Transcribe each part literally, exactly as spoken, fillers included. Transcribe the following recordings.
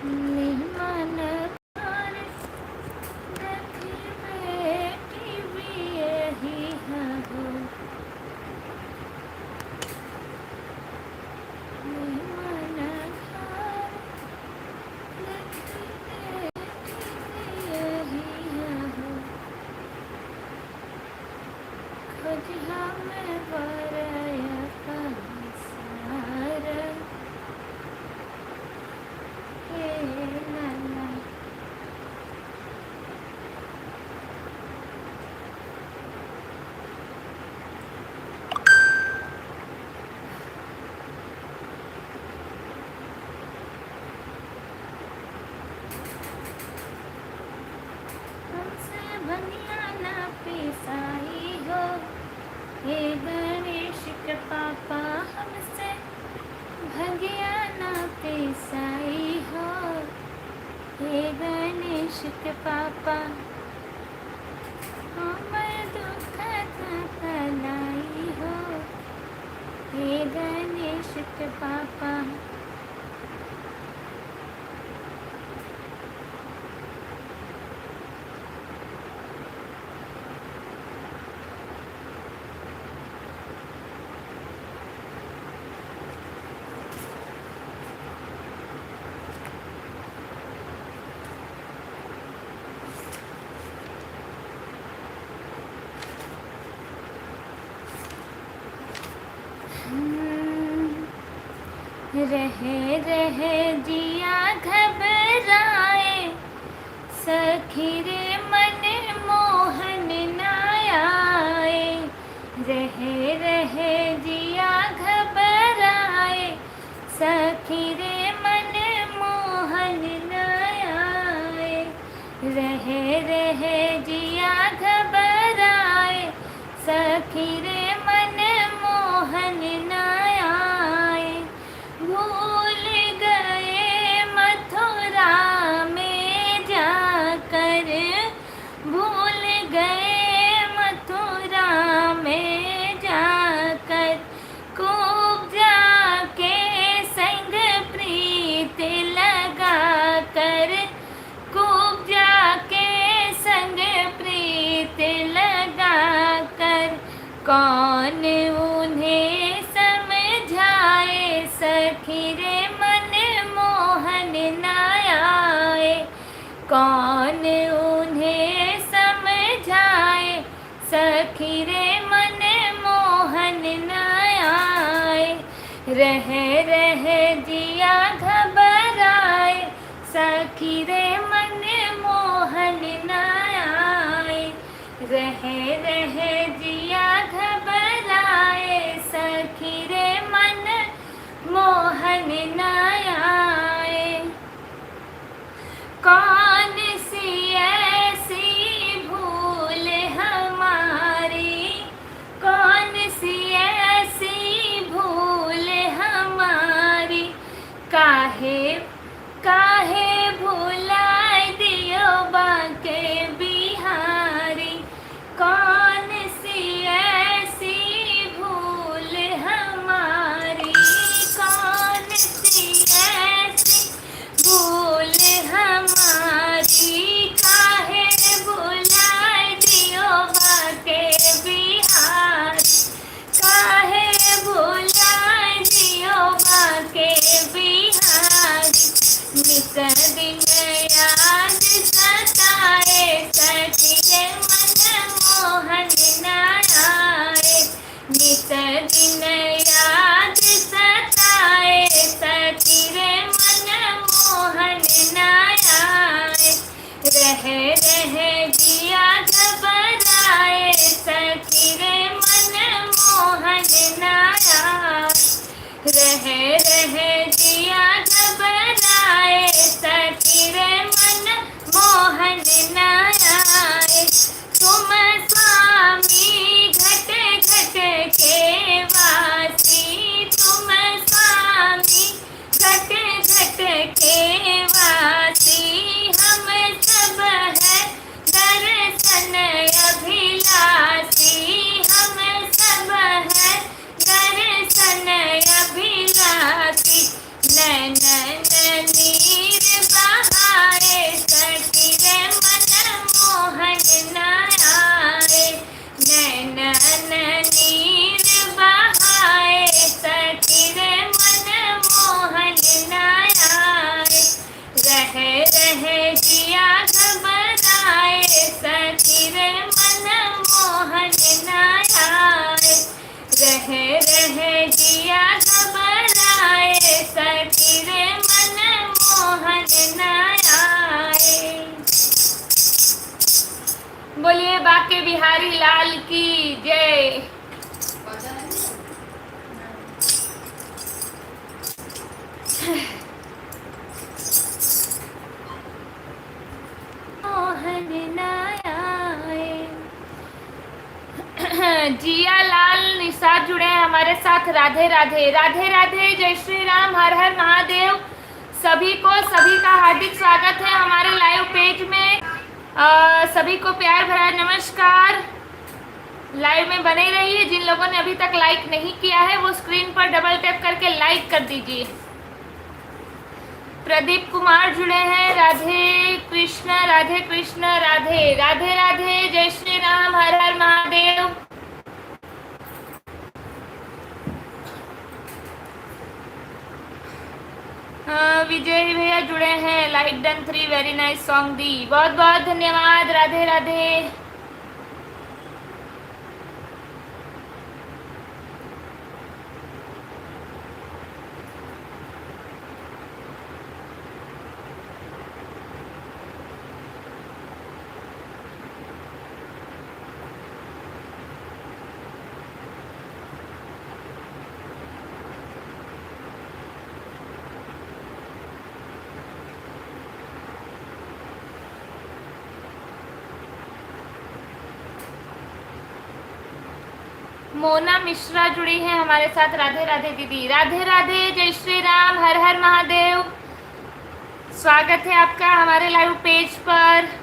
मेहमान घर देखी बेटी बियही हो। मेहमान घर देखी बेटी बियही हो। खोजिहा में बर अपन सार। हे लाला। हमसे भंगिया ना पिसाई हो, हे गणेश के पापा, हमसे भंगिया ना पिसाई हो, हे गणेश के पापा, हमर दुख ना कलाई हो, हे गणेश के पापा। हम्म। रहे रहे जिया घबराए, सखी रे मन मोहन ना आए। रहे रहे जिया घबराए, सखी रे मन मोहन ना आए। रहे रहे जिया घबराए, सखी रे मन मोहन ना आए। भूल गए मथुरा में जाकर, भूल गए मथुरा में जाकर, कुब्जा के संग प्रीत लगाकर, कुब्जा के संग प्रीत लगाकर, कौन उन्हें समझाए, सखी रे मन मोहन ना आए। कौन उन्हें समझाए, सखी रे मन मोहन ना आए। रह रह जिया घबराए, सखी रे मन मोहन ना आए। रह रह जिया घबराए, सखी रे मन मोहन ना आए। कौन सी ऐसी भूल हमारी, कौन सी ऐसी भूल हमारी, काहे, काहे भुलाए दियो बाके बिहारी। कौन सी ऐसी भूल हमारी, कौन सी ऐसी भूल हमारी, काहे भुलाए दियो बाके बिहारी, काहे भुलाए दियो बाके बिहारी। नित दिन याद सताए, सखी रे मन मोहन ना आए। नित दिन याद सताए, सखी रे मन मोहन ना आए। रह रह जिया घबराए, सखी रे मन मोहन ना आए। रह रह जिया घबराए, सखी रे मन मोहन ना आए। तुम स्वामी घट घट के वासी, तुम स्वामी घट घट के वासी, हम सब है दर्शन अभिलाषी, हम सब है दर्शन अभिलाषी। नैनन नीर बांके बिहारी लाल की जय। मोहन ना आए। जिया लाल निषाद जुड़े हैं हमारे साथ। राधे राधे, राधे राधे, जय श्री राम, हर हर महादेव। सभी को, सभी का हार्दिक स्वागत है हमारे live page में। अ, सभी को प्यार भरा नमस्कार। Live में बने रहिए। जिन लोगों ने अभी तक like नहीं किया है, वो screen पर double tap करके like कर दीजिए। प्रदीप कुमार जुड़े हैं। राधे कृष्णा, राधे कृष्णा, राधे, राधे राधे, जय श्री राम, हर हर महादेव। हाँ, विजय भैया जुड़े हैं, like done three, very nice song दी, बहुत बहुत धन्यवाद, राधे राधे। मोना मिश्रा जुड़ी हैं हमारे साथ। राधे राधे दीदी, राधे राधे, जय श्री राम, हर हर महादेव। स्वागत है आपका हमारे live page पर।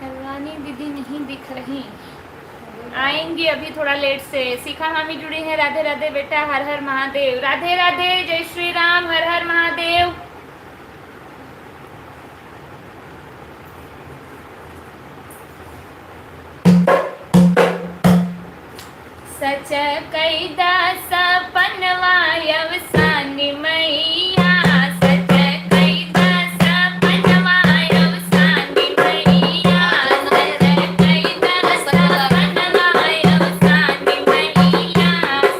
रानी दीदी नहीं दिख रही, आएंगी अभी थोड़ा late से। शिखा मामी जुड़ी हैं, राधे राधे बेटा, हर हर महादेव। राधे राधे, जय श्री राम, हर हर महादेव। सच कइदा सपनवा अवसानी मैया, सच कइदा सपनवा अवसानी मैया, सच कइदा सपनवा अवसानी मैया,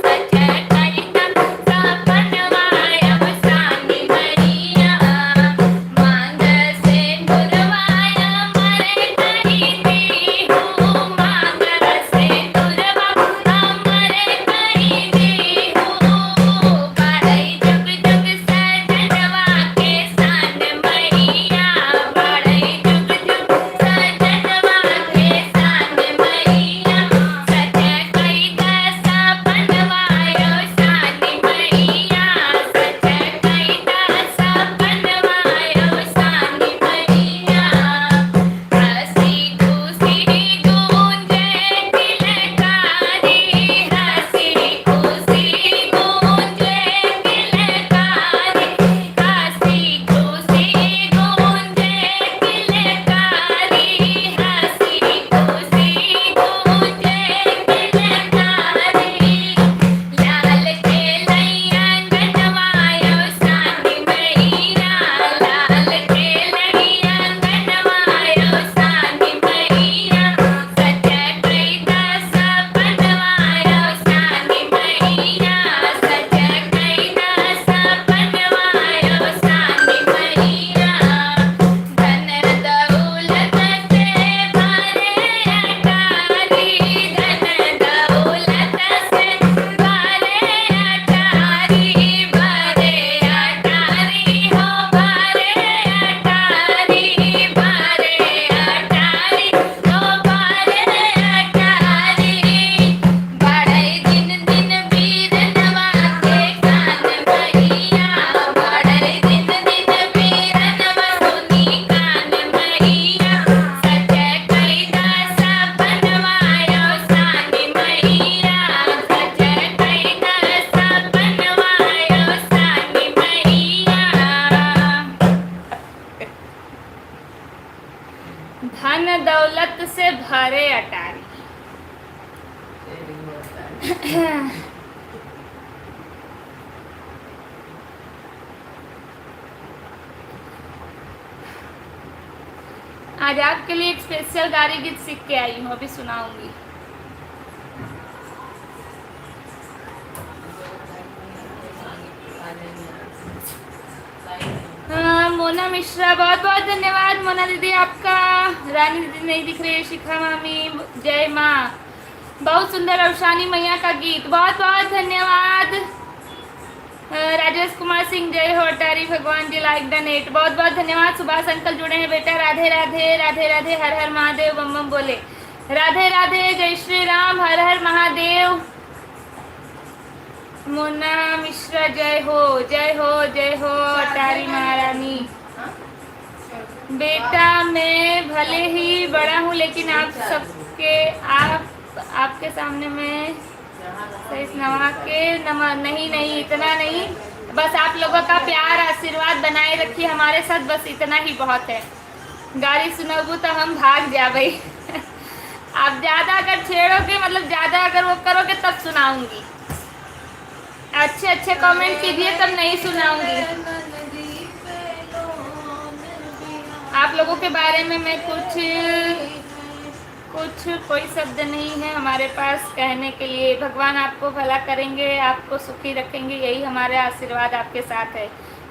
सच कइदा सपनवा अवसानी मैया। आज आपके लिए एक स्पेशल गारी गीत सीख के आई हूँ, अभी सुनाऊंगी। हाँ, मोना मिश्रा, बहुत बहुत धन्यवाद मोना दीदी आपका। रानी दीदी नहीं दिख रही है, शिखा मामी, जय माँ। बहुत सुंदर अवशानी मैया का गीत, बहुत बहुत धन्यवाद। अ, राजेश कुमार सिंह, जय हो अटारी, भगवान जी लाइक डोनेट, बहुत बहुत धन्यवाद। सुभाष अंकल जुड़े हैं बेटा, राधे राधे, राधे राधे, हर हर महादेव, बम बम बोले, राधे राधे, जय श्री राम, हर हर महादेव। मोना मिश्रा, जय हो, जय हो, जय हो अटारी महारानी। बेटा, मैं भले ही बड़ा हूँ, लेकिन आप सबके, आप, आपके सामने मैं सही नवा के नमा-, नहीं, नहीं, इतना नहीं। बस आप लोगों का प्यार, आशीर्वाद बनाए रखिए हमारे साथ, बस इतना ही बहुत है। गारी सुनबू तो हम भाग जाबे। आप ज्यादा अगर छेड़ोगे, मतलब ज्यादा अगर वो करोगे, तब सुनाऊंगी। अच्छे अच्छे कमेंट कीजिए, तब नहीं सुनाऊंगी। आप लोगों के बारे में मैं कुछ, कुछ, कोई शब्द नहीं है हमारे पास कहने के लिए। भगवान आपको भला करेंगे, आपको सुखी रखेंगे, यही हमारा आशीर्वाद आपके साथ है।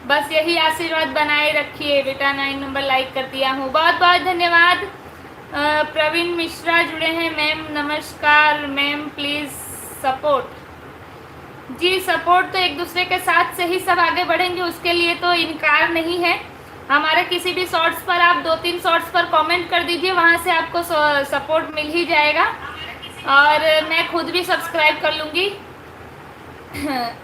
बस यही आशीर्वाद बनाए रखिए। बेटा, नाइन नंबर लाइक कर दिया हूँ, बहुत बहुत धन्यवाद। अ, प्रवीण मिश्रा जुड़े हैं, मैम नमस्कार, मैम प्लीज सपोर्ट। जी, सपोर्ट तो एक दूसरे के साथ से ही सब आगे बढ़ेंगे, उसके लिए तो इनकार नहीं है। हमारे किसी भी शॉर्ट्स पर आप दो तीन शॉर्ट्स पर कमेंट कर दीजिए, वहाँ से आपको स-, सपोर्ट मिल ही जाएगा। और मैं खुद भी सब्सक्राइब कर लूँगी।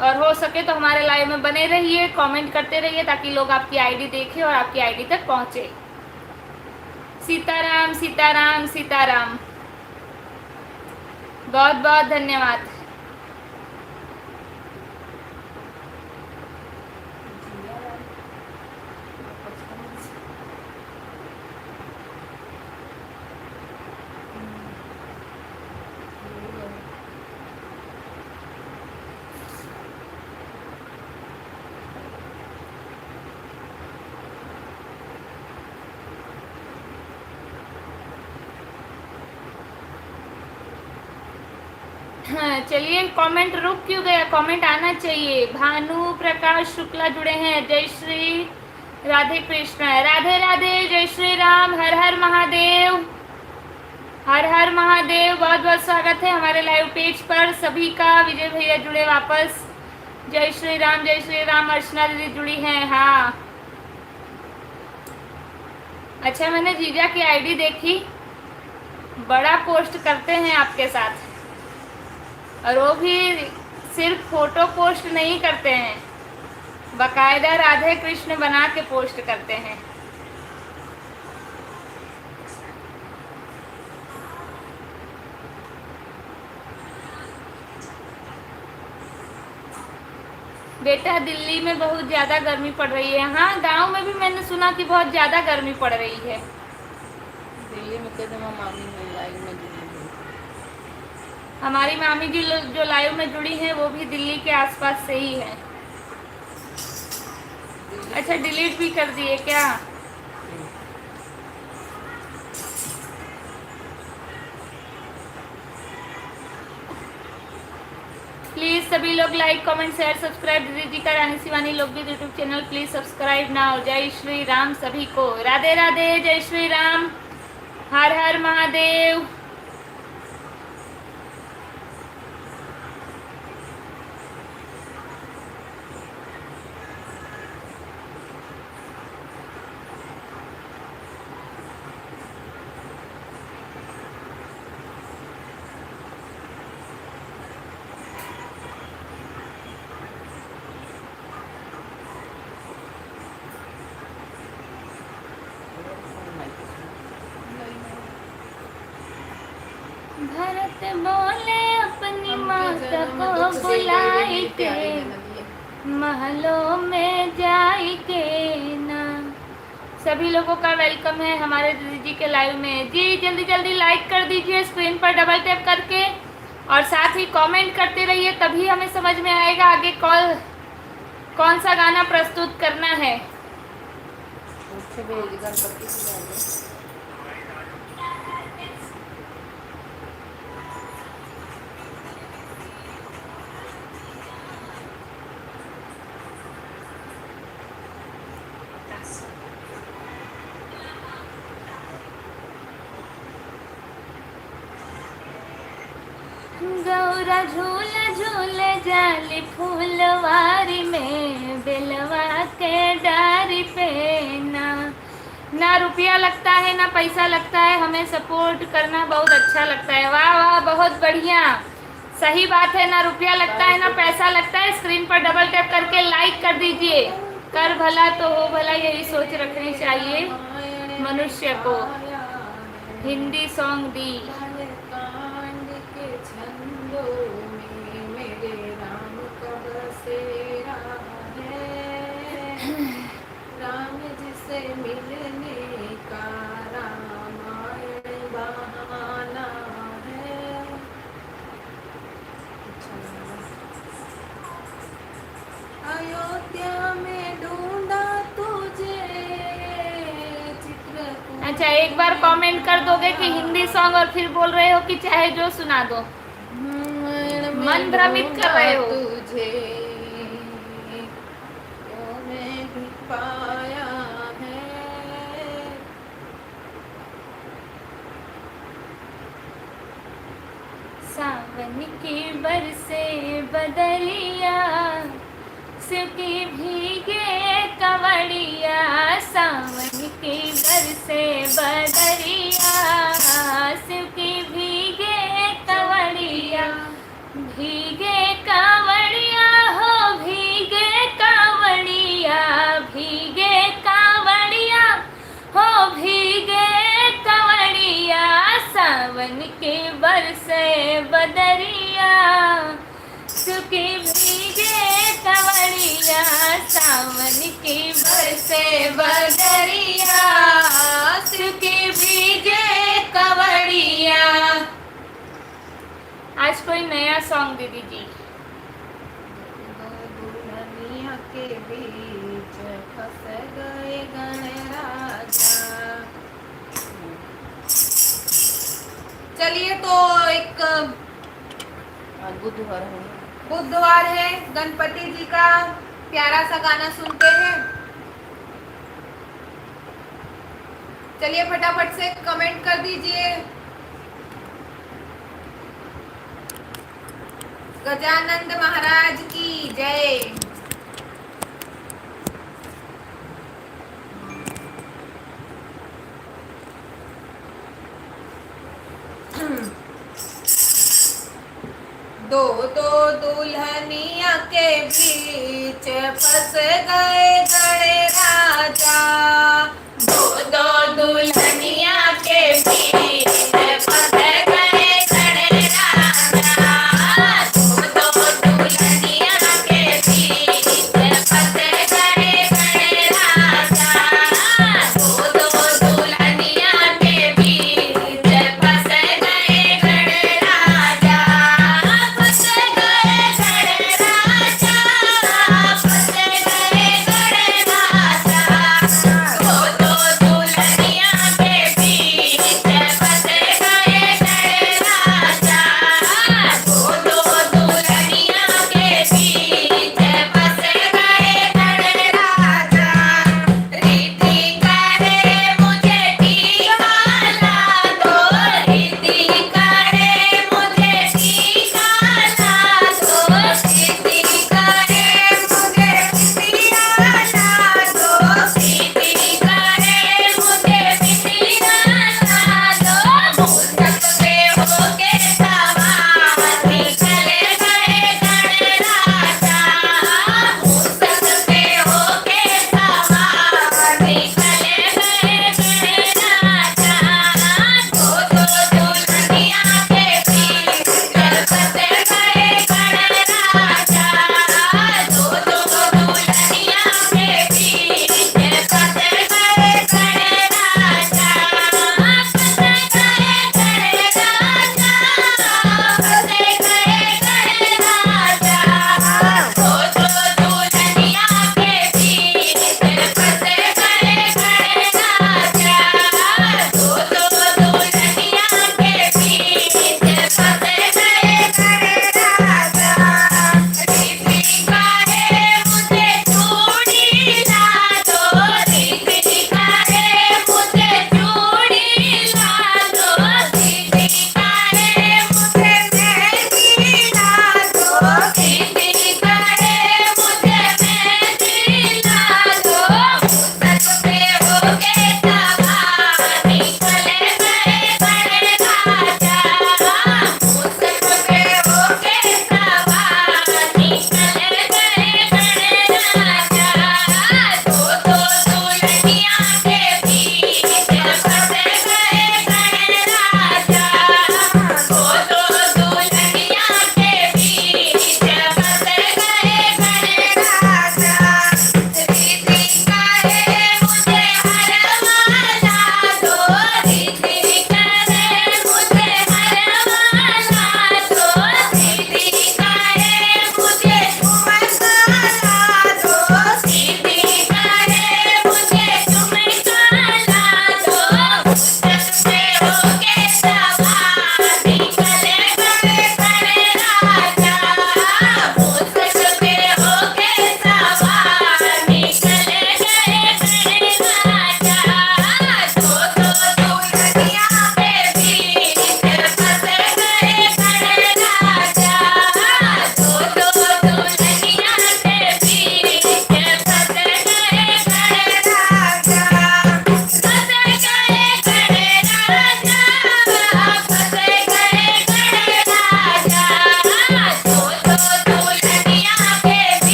और हो सके तो हमारे लाइव में बने रहिए, कमेंट करते रहिए, ताकि लोग आपकी आईडी देखें और आपकी आईडी तक पहुँचे। सीताराम, सीताराम, सीताराम। बहुत बहुत धन्यवाद। हाँ, चलिए, कमेंट रुक क्यों गया? कमेंट आना चाहिए। भानु प्रकाश शुक्ला जुड़े हैं, जय श्री राधे कृष्ण, राधे राधे, जय श्री राम, हर हर महादेव, हर हर महादेव। बहुत बहुत स्वागत है हमारे लाइव पेज पर सभी का। विजय भैया जुड़े वापस, जय श्री राम, जय श्री राम। अर्चना दीदी जुड़ी हैं, हाँ। अच्छा, मैंने जीजा की आईडी देखी, बड़ा पोस्ट करते हैं आपके साथ, और वो भी सिर्फ फोटो पोस्ट नहीं करते हैं, बाकायदा राधे कृष्ण बना के पोस्ट करते हैं। बेटा, दिल्ली में बहुत ज़्यादा गर्मी पड़ रही है। हाँ, गांव में भी मैंने सुना कि बहुत ज़्यादा गर्मी पड़ रही है। दिल्ली में कह दे, मामी है, लाइव में जुड़ी है। हमारी मामी जी लो-, जो लाइव में जुड़ी हैं, वो भी दिल्ली के आसपास से ही हैं। अच्छा, डिलीट भी कर दिए क्या? प्लीज सभी लोग लाइक, कमेंट, शेयर, सब्सक्राइब दीदी जी का रानी शिवानी लोकगीत YouTube channel, please subscribe now. जय श्री राम सभी को, राधे राधे, जय श्री राम, हर हर महादेव। भरत बोले अपनी माता को बुलाई के, महलों में जाई के ना। सभी लोगों का वेलकम है हमारे दीदी जी के लाइव में। जी, जल्दी जल्दी लाइक कर दीजिए स्क्रीन पर डबल टैप करके। और साथ ही comment करते रहिए, तभी हमें समझ में आएगा आगे कौन, कौन सा गाना प्रस्तुत करना है। गौरा झूला झूले जाली फुलवारी में, बेलवा के डारी पे ना। ना रुपया लगता है, ना पैसा लगता है, हमें support करना बहुत अच्छा लगता है। वाह, वाह, बहुत बढ़िया। सही बात है, ना रुपया लगता है, ना पैसा लगता है। Screen पर double tap करके like कर दीजिए। कर भला तो हो भला, यही सोच रखनी चाहिए मनुष्य को। हिंदी song दी। कांड के छंदों में मेरे राम का बसेरा है। राम जी से मिलने का रामायण बहाना है। अयोध्या में ढूंढा तुझे, चित्रकूट। अच्छा, एक बार comment कर दोगे कि हिंदी song, और फिर बोल रहे हो कि चाहे जो सुना दो। मन भ्रमित कर रहे हो। तुझे तो मैं भी पाया है। सावन की बरसे बदरिया, शिव की भीगे कंवरिया। सावन की बरसे बदरिया, शिव की भीगे कंवरिया। भीगे कांवड़िया हो, भीगे कांवड़िया, भीगे कांवड़िया हो, भीगे कांवड़िया। सावन के बरसे बदरिया, शिव की भीगे कांवड़िया। सावन की बरसे बदरिया, शिव की भीगे कांवड़िया। आज कोई नया song दे दीजिए। दो दुल्हनिया के बीच फंस गए गणराजा। चलिए, तो एक आज बुधवार है। बुधवार है, गणपति जी का प्यारा सा गाना सुनते हैं। चलिए, फटाफट से comment कर दीजिए। गजानंद महाराज की जय। दो दो दुल्हनिया के बीच फंस गए गणराजा। दो दो दुल्हनिया के बीच फंस गए गणराजा। दो दो दुल्हनिया के बीच फंस गए गणराजा। दो दो दुल्हनिया के बीच फंस गए गणराजा। फंस गए गणराजा।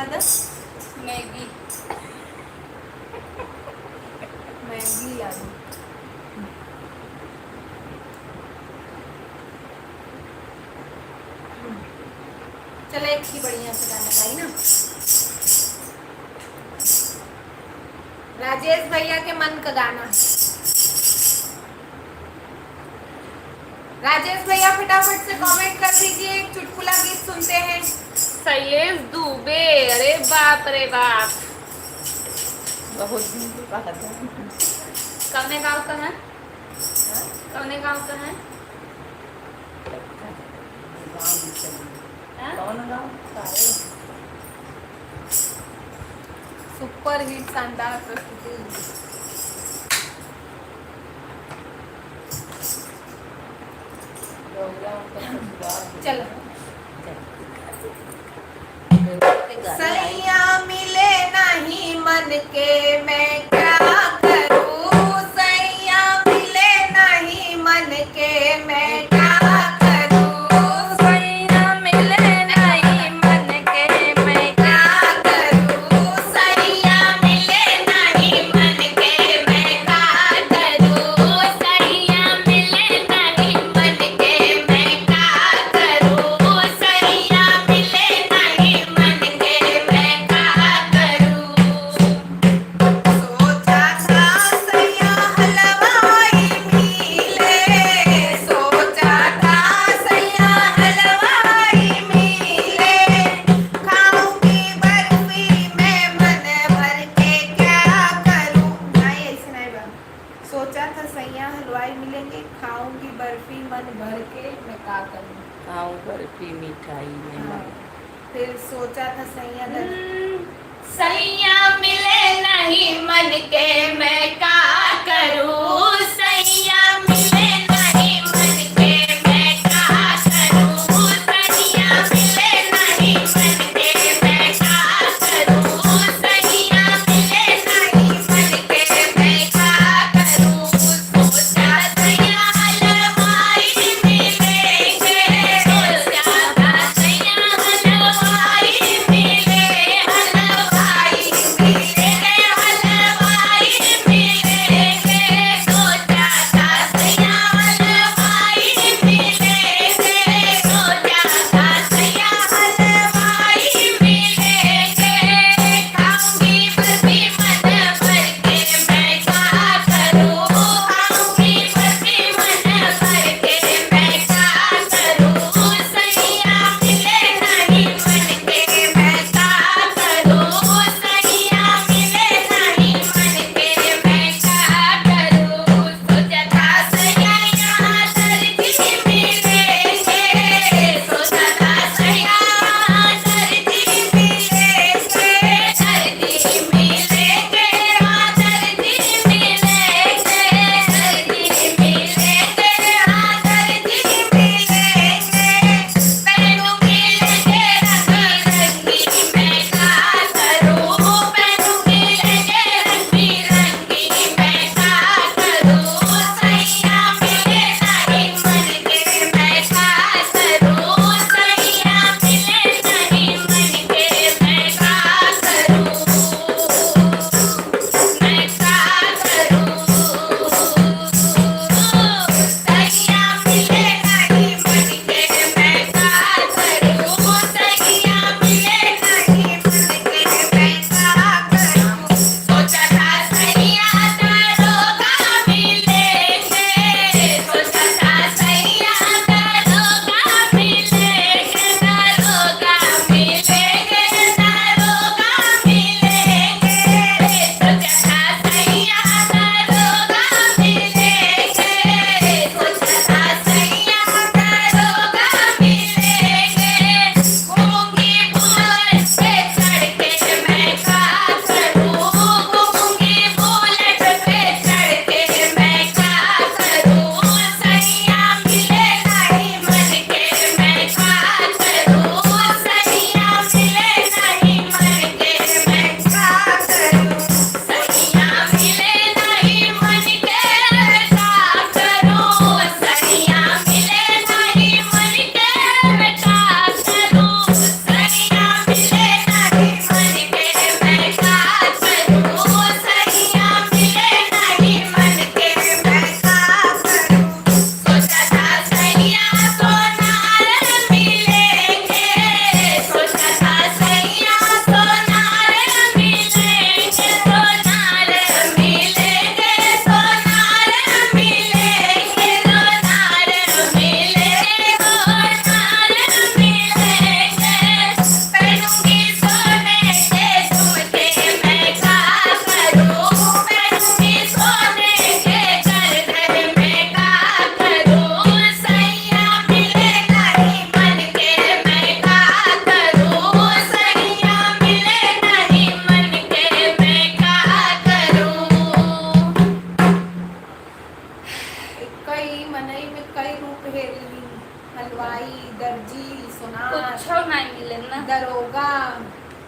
मैगी। मैगी ला दो। चला, एक ही बढ़िया से गाना गाई ना। राजेश भैया के मन का गाना। राजेश भैया, फटाफट से comment कर दीजिए, एक चुटकुला गीत सुनते हैं। शैलेश दुबे, अरे बाप रे बाप। बहुत दिन के बाद। कौने गाँव का है? हाँ? कौने गाँव का है? गाँव भी चलिए। हाँ? कौन गाँव? सारे। Super hit, शानदार प्रस्तुति। चलो। सैया मिले नहीं मन के मैं क्या करूँ, सैया मिले नहीं मन के मैं क्या करूँ, सैया मिले नहीं मन के मैं क्या करूँ, सैया मिले नहीं मन के मैं क्या करूँ, सैया मिले नहीं मन के मैं क्या करूँ, सैया मिले नहीं मन के मैं क्या करूँ। सोचा था सैया हलवाई मिले, सोचा था सैया हलवाई मिले, खाऊंगी बर्फी मैं मन भर के क्या करूं। नहीं, ऐसे नहीं बा। सोचा था सैया हलवाई मिलेंगे, खाऊंगी बर्फी मन भर के मैं का करूं। खाऊं बर्फी मिठाई में हाँ। मन फिर सोचा था सैया दर- हम्म, सैया मिले नहीं मन के मैं का करूँ, सैया मिले नहीं मन के मैं का करूँ, सैया मिले नहीं मन के मैं का करूँ, सैया मिले नहीं मन के मैं का करूँ।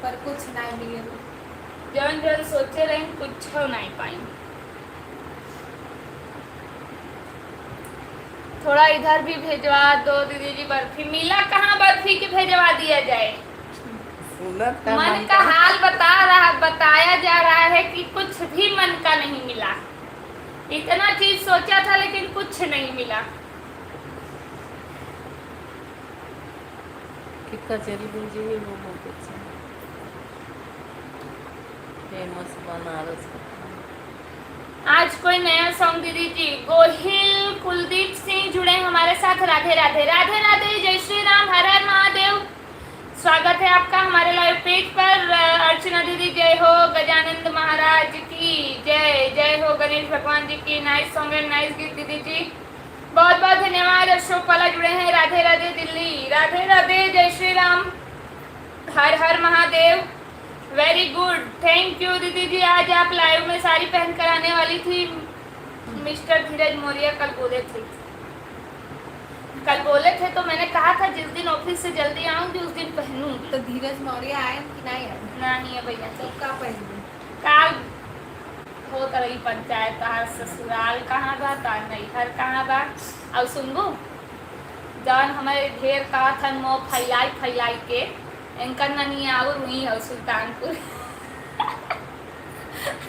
पर कुछ नाहीं मिले। जौन जौन सोचे रही, कुछ नाहीं पाई। थोड़ा इधर भी भेजवा दो दीदी जी बर्फी। मिला कहाँ बर्फी के भेजवा दिया जाए? सुनत का मन मन का का हाल बता रहा, बताया जा रहा है कि कुछ भी मन का नहीं मिला। इतना चीज सोचा था लेकिन कुछ नहीं मिला। कि कचरी भूजी हुई, वो बहुत अच्छा है। फेमस बनारस का। आज कोई नया सॉन्ग दीदी जी। गोहिल कुलदीप सिंह जुड़े हमारे साथ। राधे राधे, राधे राधे, जय श्री राम, हर हर महादेव। स्वागत है आपका हमारे लाइव पेज पर। अ, अर्चना दीदी जय हो, गजानंद महाराज की जय, जय हो गणेश भगवान जी की। नाइस सॉन्ग एंड नाइस गीत दीदी जी। बहुत बहुत धन्यवाद। अशोक वाला जुड़े हैं, राधे राधे दिल्ली, राधे राधे, जय श्री राम, हर हर Mahadev. Very good, thank you दीदी जी। आज आप लाइव में साड़ी पहन कर आने वाली थी, मिस्टर धीरज मौर्य कल बोले थे, कल बोले थे तो मैंने कहा था जिस दिन ऑफिस से जल्दी आऊंगी उस दिन पहनूंगी। तो धीरज मौर्य आए कि नहीं आए? नहीं है भैया। तो का पहनूंगी? काल होत रही पंचायत, तहार ससुराल कहाँ बा, तहार नैहर कहाँ बा। और सुनबू, जौन हमारे ढेर कहत हन मुँह फैलाई फैलाई के, इनकर ननिया और वहीं है सुल्तानपुर।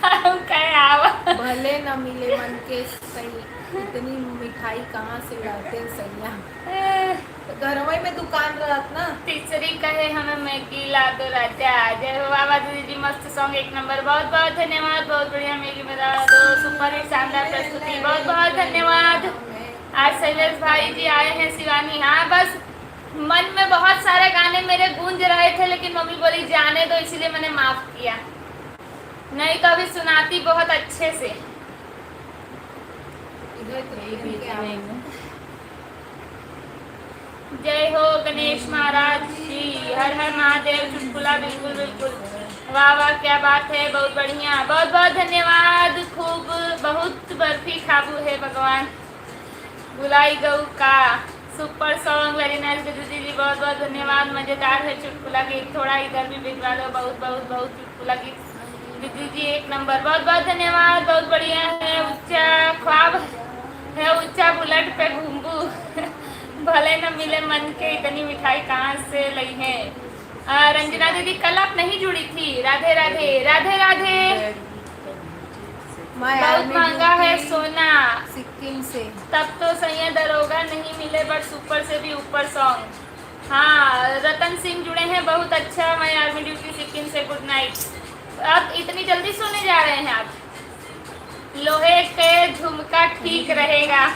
हम कहे आवा। भले न मिले मन के सही, इतनी मिठाई कहाँ से लाते सैया। ए, तो घरवई में दुकान रहत ना। तीसरी कहे हमें मैगी ला दो राजा। जय हो बाबा दीदी जी, मस्त सॉन्ग एक नंबर। बहुत बहुत धन्यवाद, बहुत बढ़िया मैगी बना दो, सुपर हिट शानदार प्रस्तुति, बहुत बहुत धन्यवाद। आज शैलेश भाई जी आए हैं शिवानी। हाँ, बस मन में बहुत सारे गाने मेरे गूंज रहे थे, लेकिन मम्मी बोली जाने दो, इसीलिए मैंने माफ किया, नहीं तो अभी सुनाती बहुत अच्छे से। इधर तो यही इनके बीच में आवाज। जय हो गणेश महाराज की, हर हर महादेव। चुटकुला, बिल्कुल बिल्कुल, वाह वाह, क्या बात है, बहुत बढ़िया, बहुत बहुत धन्यवाद। खूब बहुत बर्फी खाबू है भगवान, बुलाई गऊ का। सुपर सॉन्ग, वेरी नाइस दीदी जी, बहुत बहुत धन्यवाद। मजेदार है चुटकुला गीत, थोड़ा इधर भी भिजवा दो, बहुत बहुत बहुत चुटकुला गीत। दीदी जी एक नंबर, बहुत बहुत धन्यवाद, बहुत बढ़िया है। ऊंचा ख्वाब है, ऊंचा बुलेट पे घूमबू। भले न मिले मन के, इतनी मिठाई कहाँ से लई है? आ, रंजना दीदी कल आप नहीं जुड़ी थी। राधे राधे, राधे राधे। मैं बहुत आर्मी महंगा है ड्यूटी सोना। सिक्किम से। तब तो सैया दरोगा नहीं मिले, but सुपर से भी ऊपर सॉन्ग। हाँ, रतन सिंह जुड़े हैं, बहुत अच्छा। मैं आर्मी ड्यूटी सिक्किम से, गुड नाइट। अब इतनी जल्दी सोने जा रहे हैं आप? लोहे के झुमका ठीक रहेगा।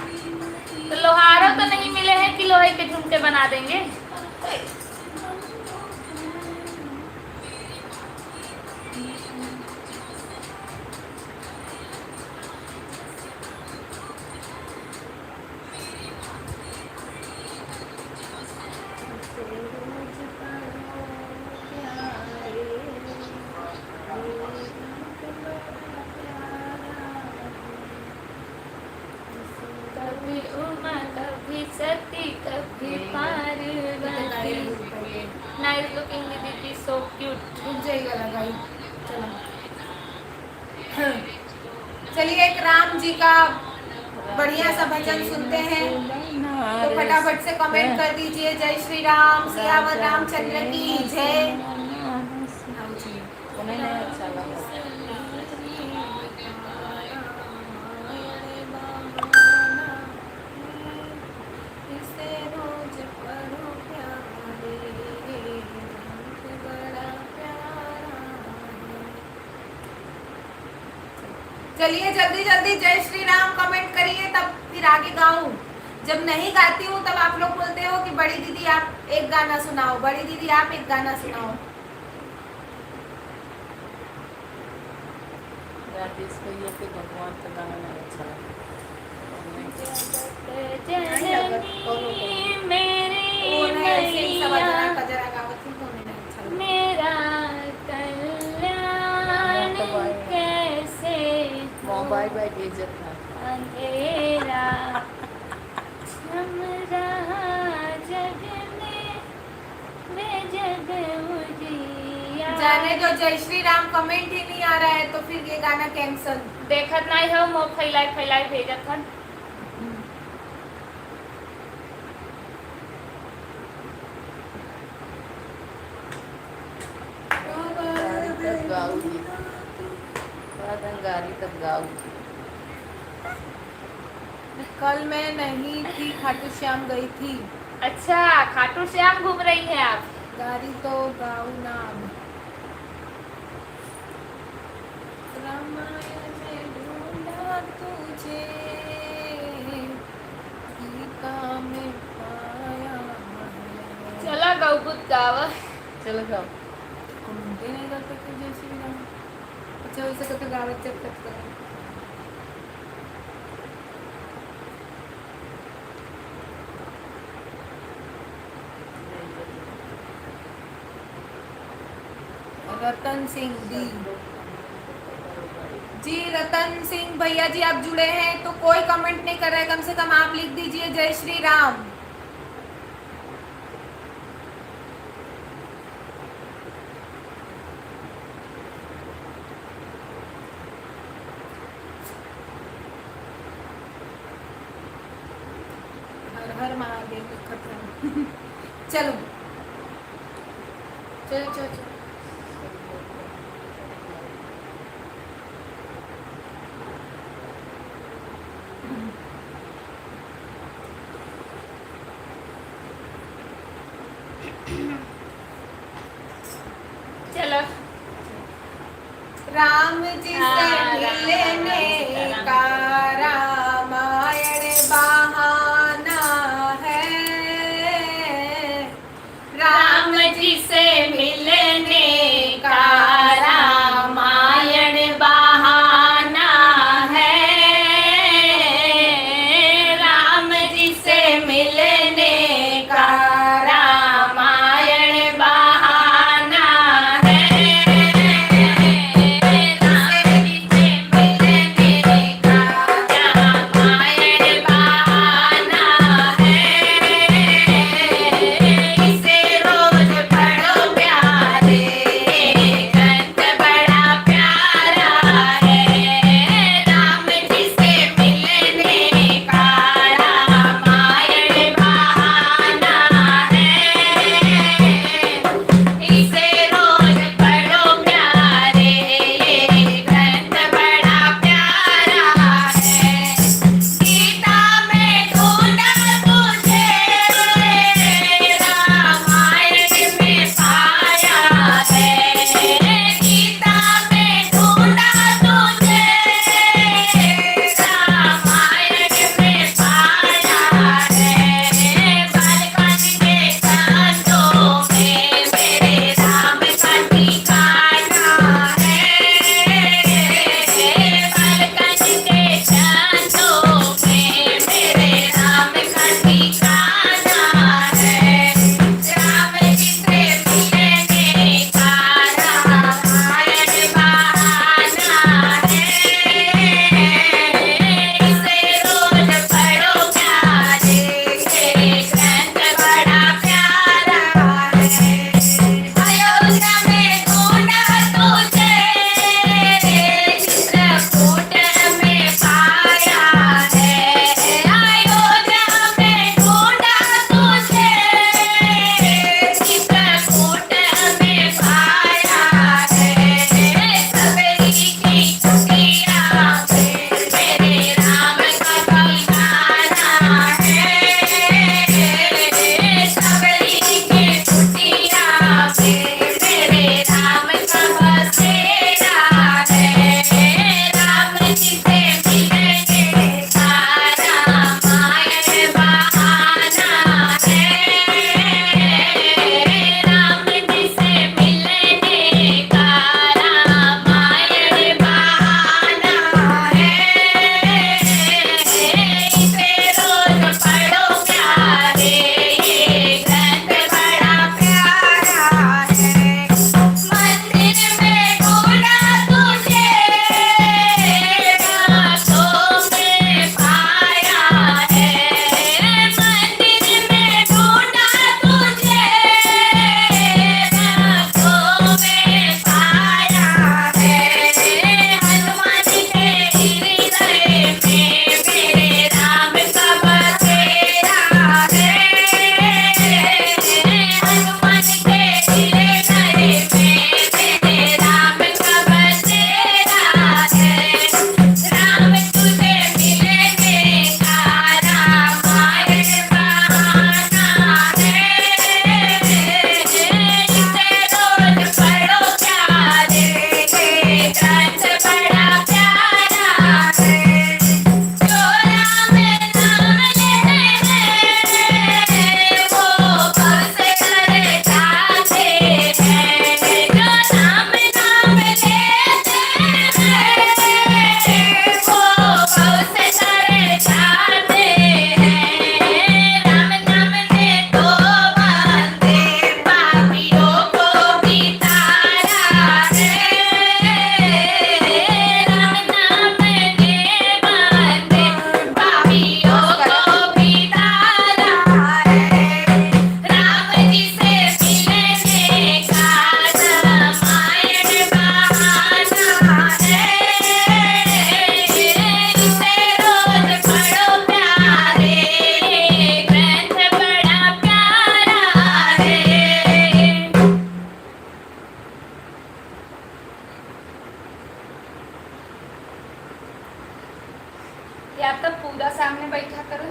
तो लोहारों तो नहीं मिले हैं कि लोहे के झुमके बना देंगे। कभी उमा, कभी सती, कभी पार्वती। Nice looking दीदी जी, so cute। रुक जाइएगा ना गाइस, चलो। चलिए, एक राम जी का बढ़िया सा भजन सुनते हैं, तो फटाफट से कमेंट कर दीजिए। जय श्री राम, सियावर रामचंद्र की जय। हाँ जी। उन्हें नहीं अच्छा लगा। चलिए, जल्दी जल्दी जय श्री राम कमेंट करिए, तब फिर आगे गाऊं। जब नहीं गाती हूँ, तब आप लोग बोलते हो कि बड़ी दीदी, आप एक गाना सुनाओ, बड़ी दीदी, आप एक गाना सुनाओ। राजेश भैया के भगवान का गाना नहीं अच्छा लगा। जगत जननी मेरी मैया, मेरा कल्याण कैसे हो? अंधेरा छम रहा जग में, वे जग उजियार। जाने दो, जय श्री राम comment ही नहीं आ रहा है, तो फिर ये गाना cancel। देखत नहीं हो, मो फैलाई फैलाई भेजत हन। गारी तब गाऊ जी। बड़ा दंगारी तब गाऊ जी। कल मैं नहीं थी, खाटू श्याम गई थी। अच्छा, खाटू श्याम घूम रही हैं आप। गारी तो गाऊ ना अब। रामायण में ढूंढा तुझे, गीता में पाया है। चला गऊ बुत गावा। चला गाओ। Comment ही नहीं करते थे जय श्री राम। अच्छा, वैसे कहते गावत चल सकता है। रतन सिंह दी। जी, रतन सिंह भैया जी, आप जुड़े हैं तो कोई comment नहीं कर रहे, कम से कम आप लिख दीजिए जय श्री राम। हर हर महादेव लिखत है। चलो, चलो, चलो, चलो। चलो। राम जी से हाँ, राम, मिलने राम, सीताराम। का रामायण बहाना है। राम जी से मिलने का रामायण बहाना है। राम जी से मिलने का रामायण बहाना है। राम जी से मिलने का या तो पूरा सामने बैठा करो,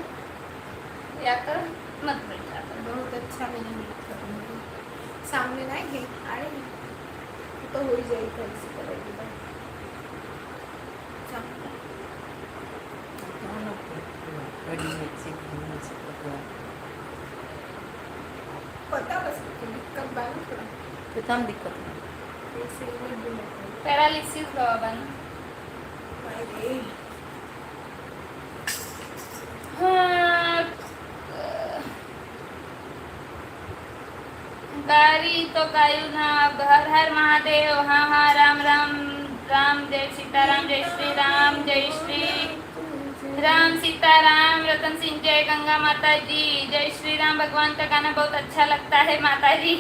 या तो मत बैठा करो। बहुत अच्छा, मैंने नहीं करूँगी। सामने ना है, अरे, तो हो ही जाएगी, कल से करेगी बात। सामने। पता बस, दिक्कत बा ना थोड़ा। कितना दिक्कत है? पैरालिसिस बा बा ना। अरे। हाँ, गारी तो गायु ना, अब हर हर महादेव, हाँ, हाँ, राम, राम, राम, जय सीताराम, जय श्री राम, जय श्री राम, सीताराम, रतन सिंह, जय गंगा माता जी, जय श्री राम। भगवान का गाना बहुत अच्छा लगता है माता जी।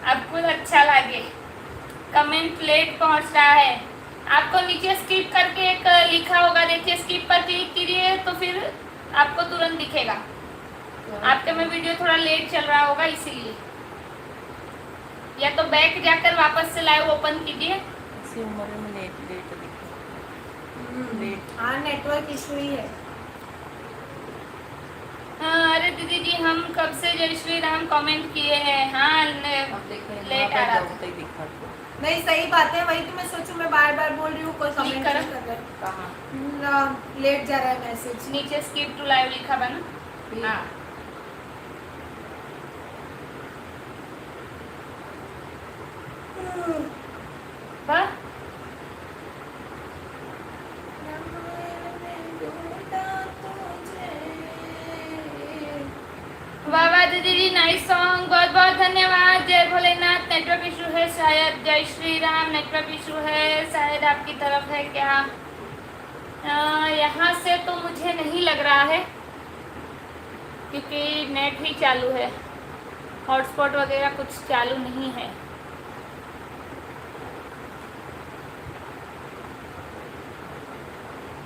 आपको अच्छा लगे। कमेंट लेट पहुंच रहा है। आपको नीचे स्किप करके एक लिखा होगा, देखिए, स्किप पर क्लिक कीजिए तो फिर आपको तुरंत दिखेगा। आपके में वीडियो थोड़ा लेट चल रहा होगा इसीलिए, या तो बैक जाकर वापस से लाइव ओपन कीजिए। इसी उम्र में लेट, लेट दिखा। हम्म, लेट। हाँ, नेटवर्क इशू ही है। हाँ, अरे दीदी जी, हम कब से जय श्री राम कमेंट किए हैं। हाँ, ने-, अब देखें, लेट आ रहा था। नहीं, सही बात है, वही तो मैं सोचूं, मैं बार बार बोल रही हूँ, कोई कमेंट नहीं कर रहा। कहाँ? ना, लेट जा रहा है मैसेज। नीचे स्किप टू लाइव लिखा बा ना। हाँ। बा? वाह वाह दीदी जी, नाइस सॉन्ग, बहुत बहुत धन्यवाद। जय भोलेनाथ। नेटवर्क इशू है शायद। जय श्री राम। नेटवर्क इशू है शायद, आपकी तरफ है क्या? अ, यहाँ से तो मुझे नहीं लग रहा है, क्योंकि नेट ही चालू है, हॉटस्पॉट वगैरह कुछ चालू नहीं है।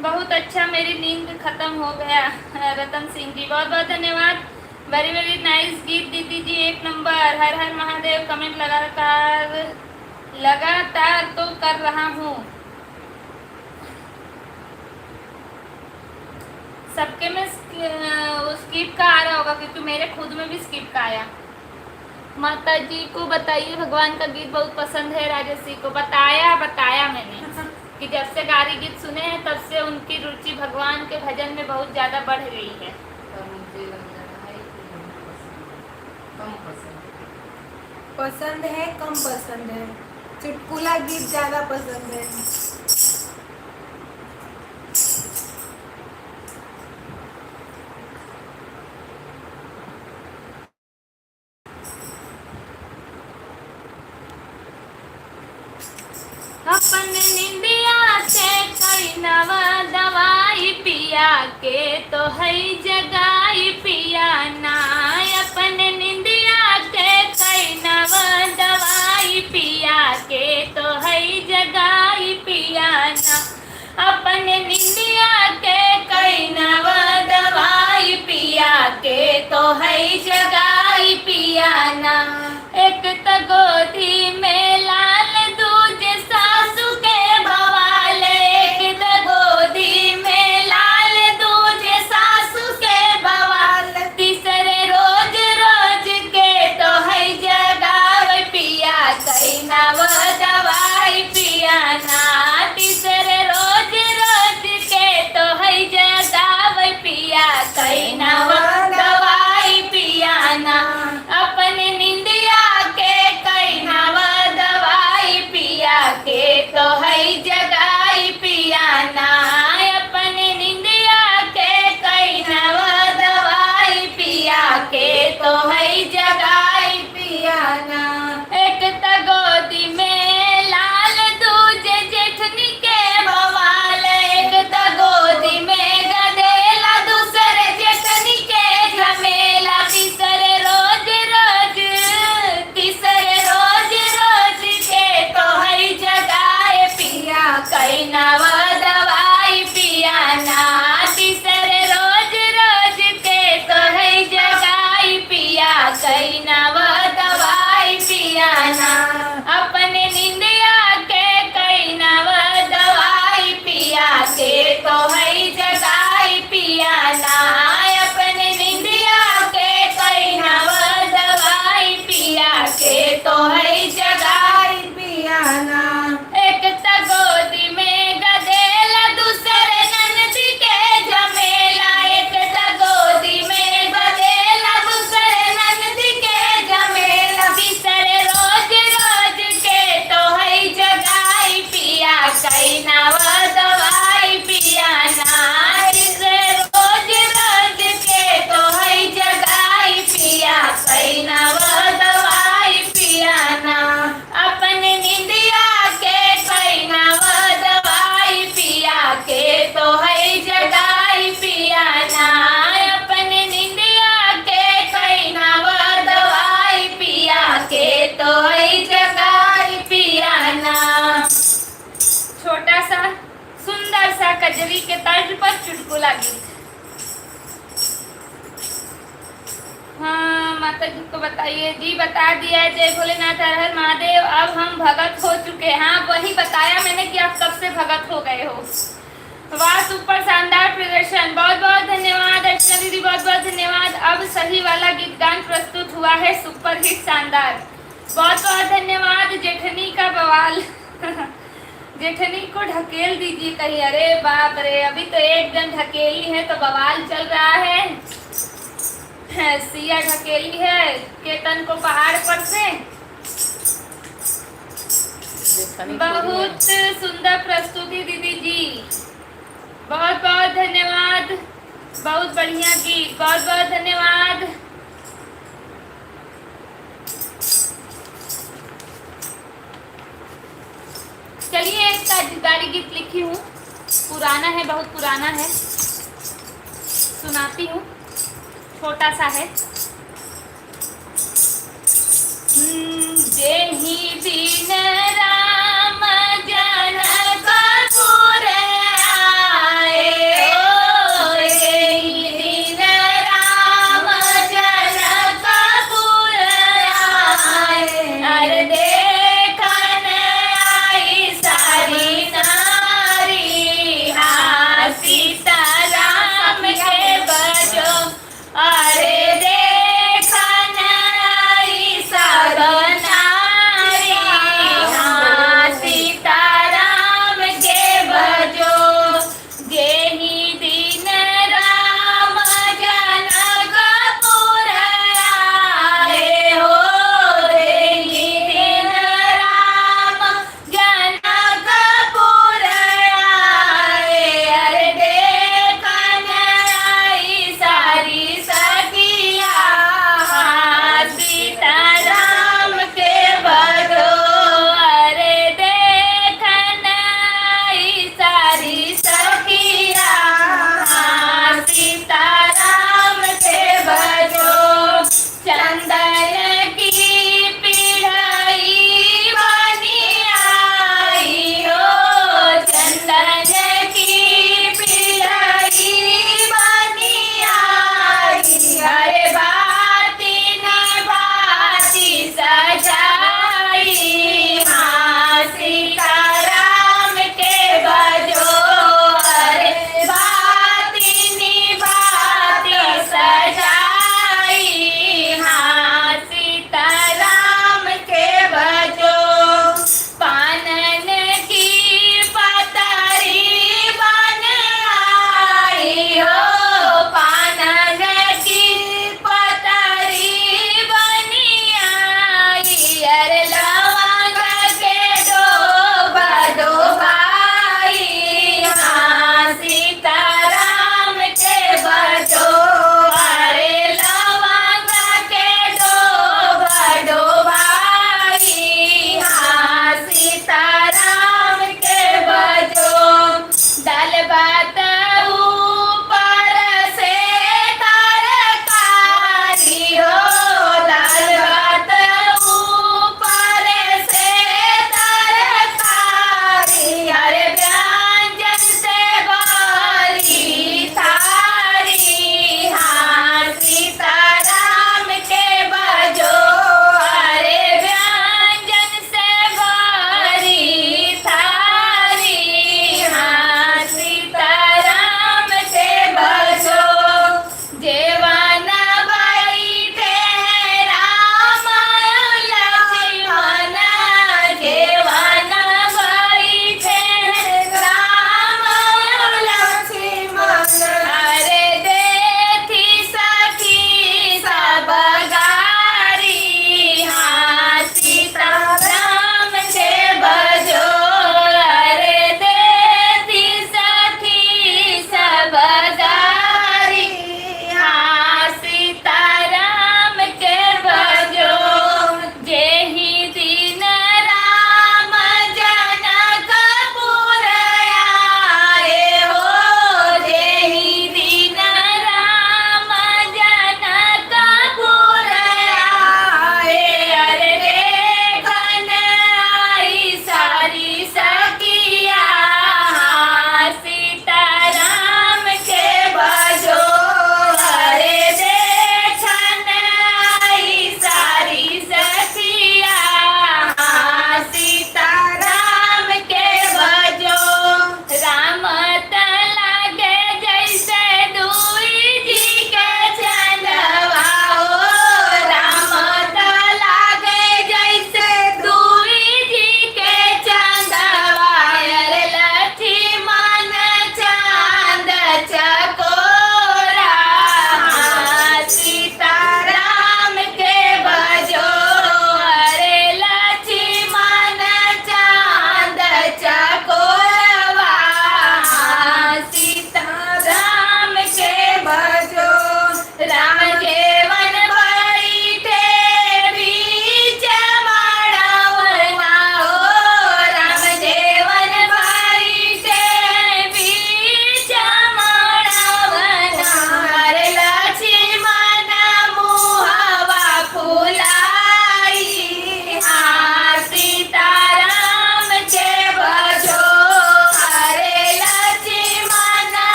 बहुत अच्छा, मेरी नींद खत्म हो गया। रतन सिंह जी, बहुत बहुत धन्यवाद। Very very nice गीत दीदी जी, एक नंबर। हर हर महादेव। कमेंट लगातार, लगातार तो कर रहा हूँ। सबके में स्क-, वो स्किप का आ रहा होगा, क्योंकि मेरे खुद में भी स्किप का आया। माता जी को बताइए, भगवान का गीत बहुत पसंद है राजेश जी को। बताया, बताया मैंने कि जब से गारी गीत सुने हैं, तब से उनकी रुचि भगवान के भजन में बहुत ज्यादा बढ़ गई है। पर मुझे रंजना भाई की नहीं पसंद है, कम पसंद है। पसंद है, कम पसंद है। चुटकुला गीत ज्यादा पसंद है। अपन निंदिया के कइनवा दवाई पिया के तो हई जगाई पिया ना। अपन निंदिया के कइनवा दवाई पिया के तो हई जगाई पिया ना। अपन निंदिया के कइनवा दवाई पिया के तो हई जगाई पिया ना। एक त गोदी में लाल, दूजे सासू के बवाल। एक त गोदी में लाल, दूजे सासू के बवाल। तीसरे रोज, रोज के तो हई जगावे पिया, कइनवा दवाई पिया ना। तीसरे रोज, रोज के तो हई जगावे पिया, कइनवा दवाई पिया ना। अपन निंदिया के कइनवा दवाई पिया के तो हई जगाई पिया ना। अपन निंदिया के कइनवा दवाई पिया के तो हई जगाई पिया ना। एक त गोदी में लाल, दूजे जेठनी के बवाल। एक त गोदी में गदेला, दूसरे जेठनी के कजरी के तर्ज पर चुटकुला गीत। हाँ, माता जी को बताइए। जी, बता दिया है। जय भोलेनाथ, हर हर महादेव। अब हम भगत हो चुके हैं। हाँ, वही बताया मैंने कि आप कब से भगत हो गए हो। वाह, super शानदार प्रदर्शन। बहुत बहुत धन्यवाद अर्चना दीदी, बहुत बहुत धन्यवाद। अब सही वाला गीत गान प्रस्तुत हुआ है, super hit, शानदार। बहुत बहुत धन्यवाद। जेठनी का बवाल। जेठनी को ढकेल दीजिए कहीं। अरे बाप रे, अभी तो एक जन ढकेली है तो बवाल चल रहा है। सिया ढकेली है केतन को पहाड़ पर से। बहुत सुंदर प्रस्तुति दीदी जी, बहुत बहुत धन्यवाद, बहुत बढ़िया गीत, बहुत बहुत धन्यवाद। चलिए, एक का जुगाड़ी गीत लिखी हूँ, पुराना है, बहुत पुराना है, सुनाती हूँ, छोटा सा है। हम्म, जेहि दिन राम जनकपुर आए, ओ, जेहि दिन राम जनकपुर आए, अरे देखन आई सारी नारी, हाँ, सीताराम के बजो। अरे देखन आई सब नारी,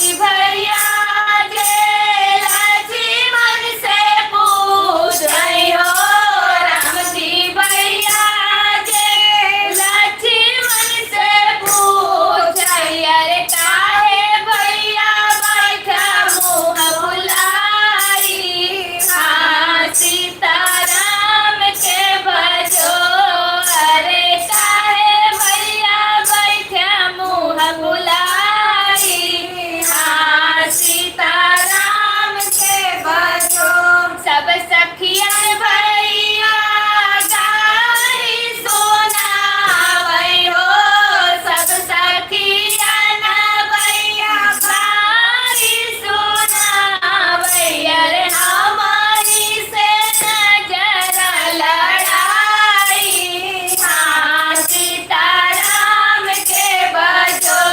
भैया जे लक्ष्मण से पूछै हो, राम जी भैया जे लक्ष्मण से पूछै, अरे काहे भैया बैठा मुँह फुलाई, हाँ सीताराम के भजो, अरे काहे भैया बैठा मुँह फुलाई, हाँ सीताराम के भजो। सब सखियन भैया गारी सुनावै हो, सब सखियन भैया गारी सुनावै, अरे हमरी से नजर लड़ाई, हाँ सीताराम के भजो,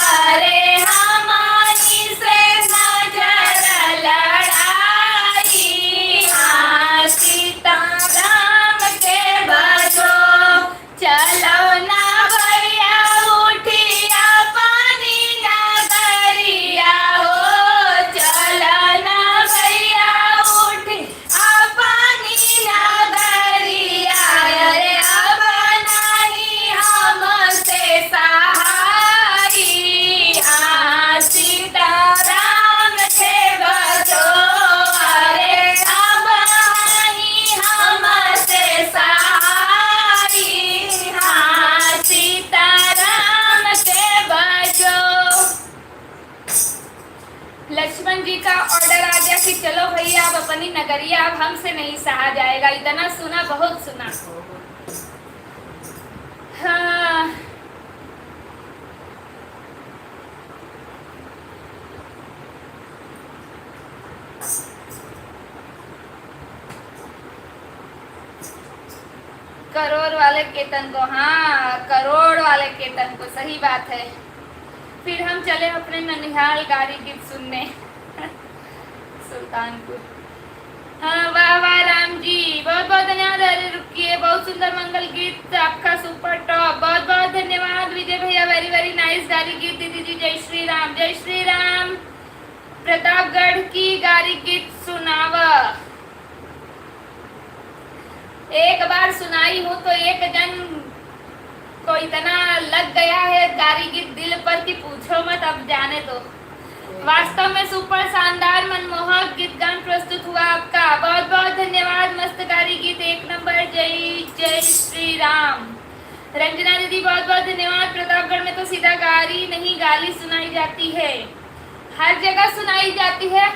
अरे हमरी से नजर लड़ाई, हाँ सीताराम के भजो। चलो ना भैया उठी अपनी नगरिया हो, चलो ना भैया उठी अपनी नगरिया, अरे अब नहीं हमसे सहाई, हाँ सीताराम के भजो, अरे अब नहीं हमसे सहाई, हाँ सीताराम के भजो। लक्ष्मण जी का ऑर्डर आ गया कि चलो भैया, अब अपनी नगरिया, अब हमसे नहीं सहा जाएगा। इतना सुना, बहुत सुना। हाँ। करोड़ वाले केतन को, हाँ, करोड़ वाले केतन को, सही बात है। फिर हम चले अपने ननिहाल गारी गीत सुनने। सुल्तानपुर। हाँ, वाह, वाह, राम जी, बहुत, बहुत धन्यवाद। अरे रुकिए, बहुत सुंदर मंगल गीत आपका, सुपर टॉप। बहुत, बहुत धन्यवाद विजय भैया, very, very nice गारी गीत दीदी जी। जय श्री राम, जय श्री राम। प्रतापगढ़ की गारी गीत सुनावा। एक बार सुनाई हूँ तो एक जन को इतना लग गया है गारी गीत दिल पर कि पूछो मत, अब जाने दो। वास्तव में सुपर शानदार मनमोहक गीत गान प्रस्तुत हुआ आपका। बहुत बहुत धन्यवाद, मस्त गारी गीत एक नंबर। जय जय श्री राम। रंजना दीदी बहुत बहुत धन्यवाद। प्रतापगढ़ में तो सीधा गारी नहीं गाली सुनाई जाती है, हर जगह सुनाई जाती है।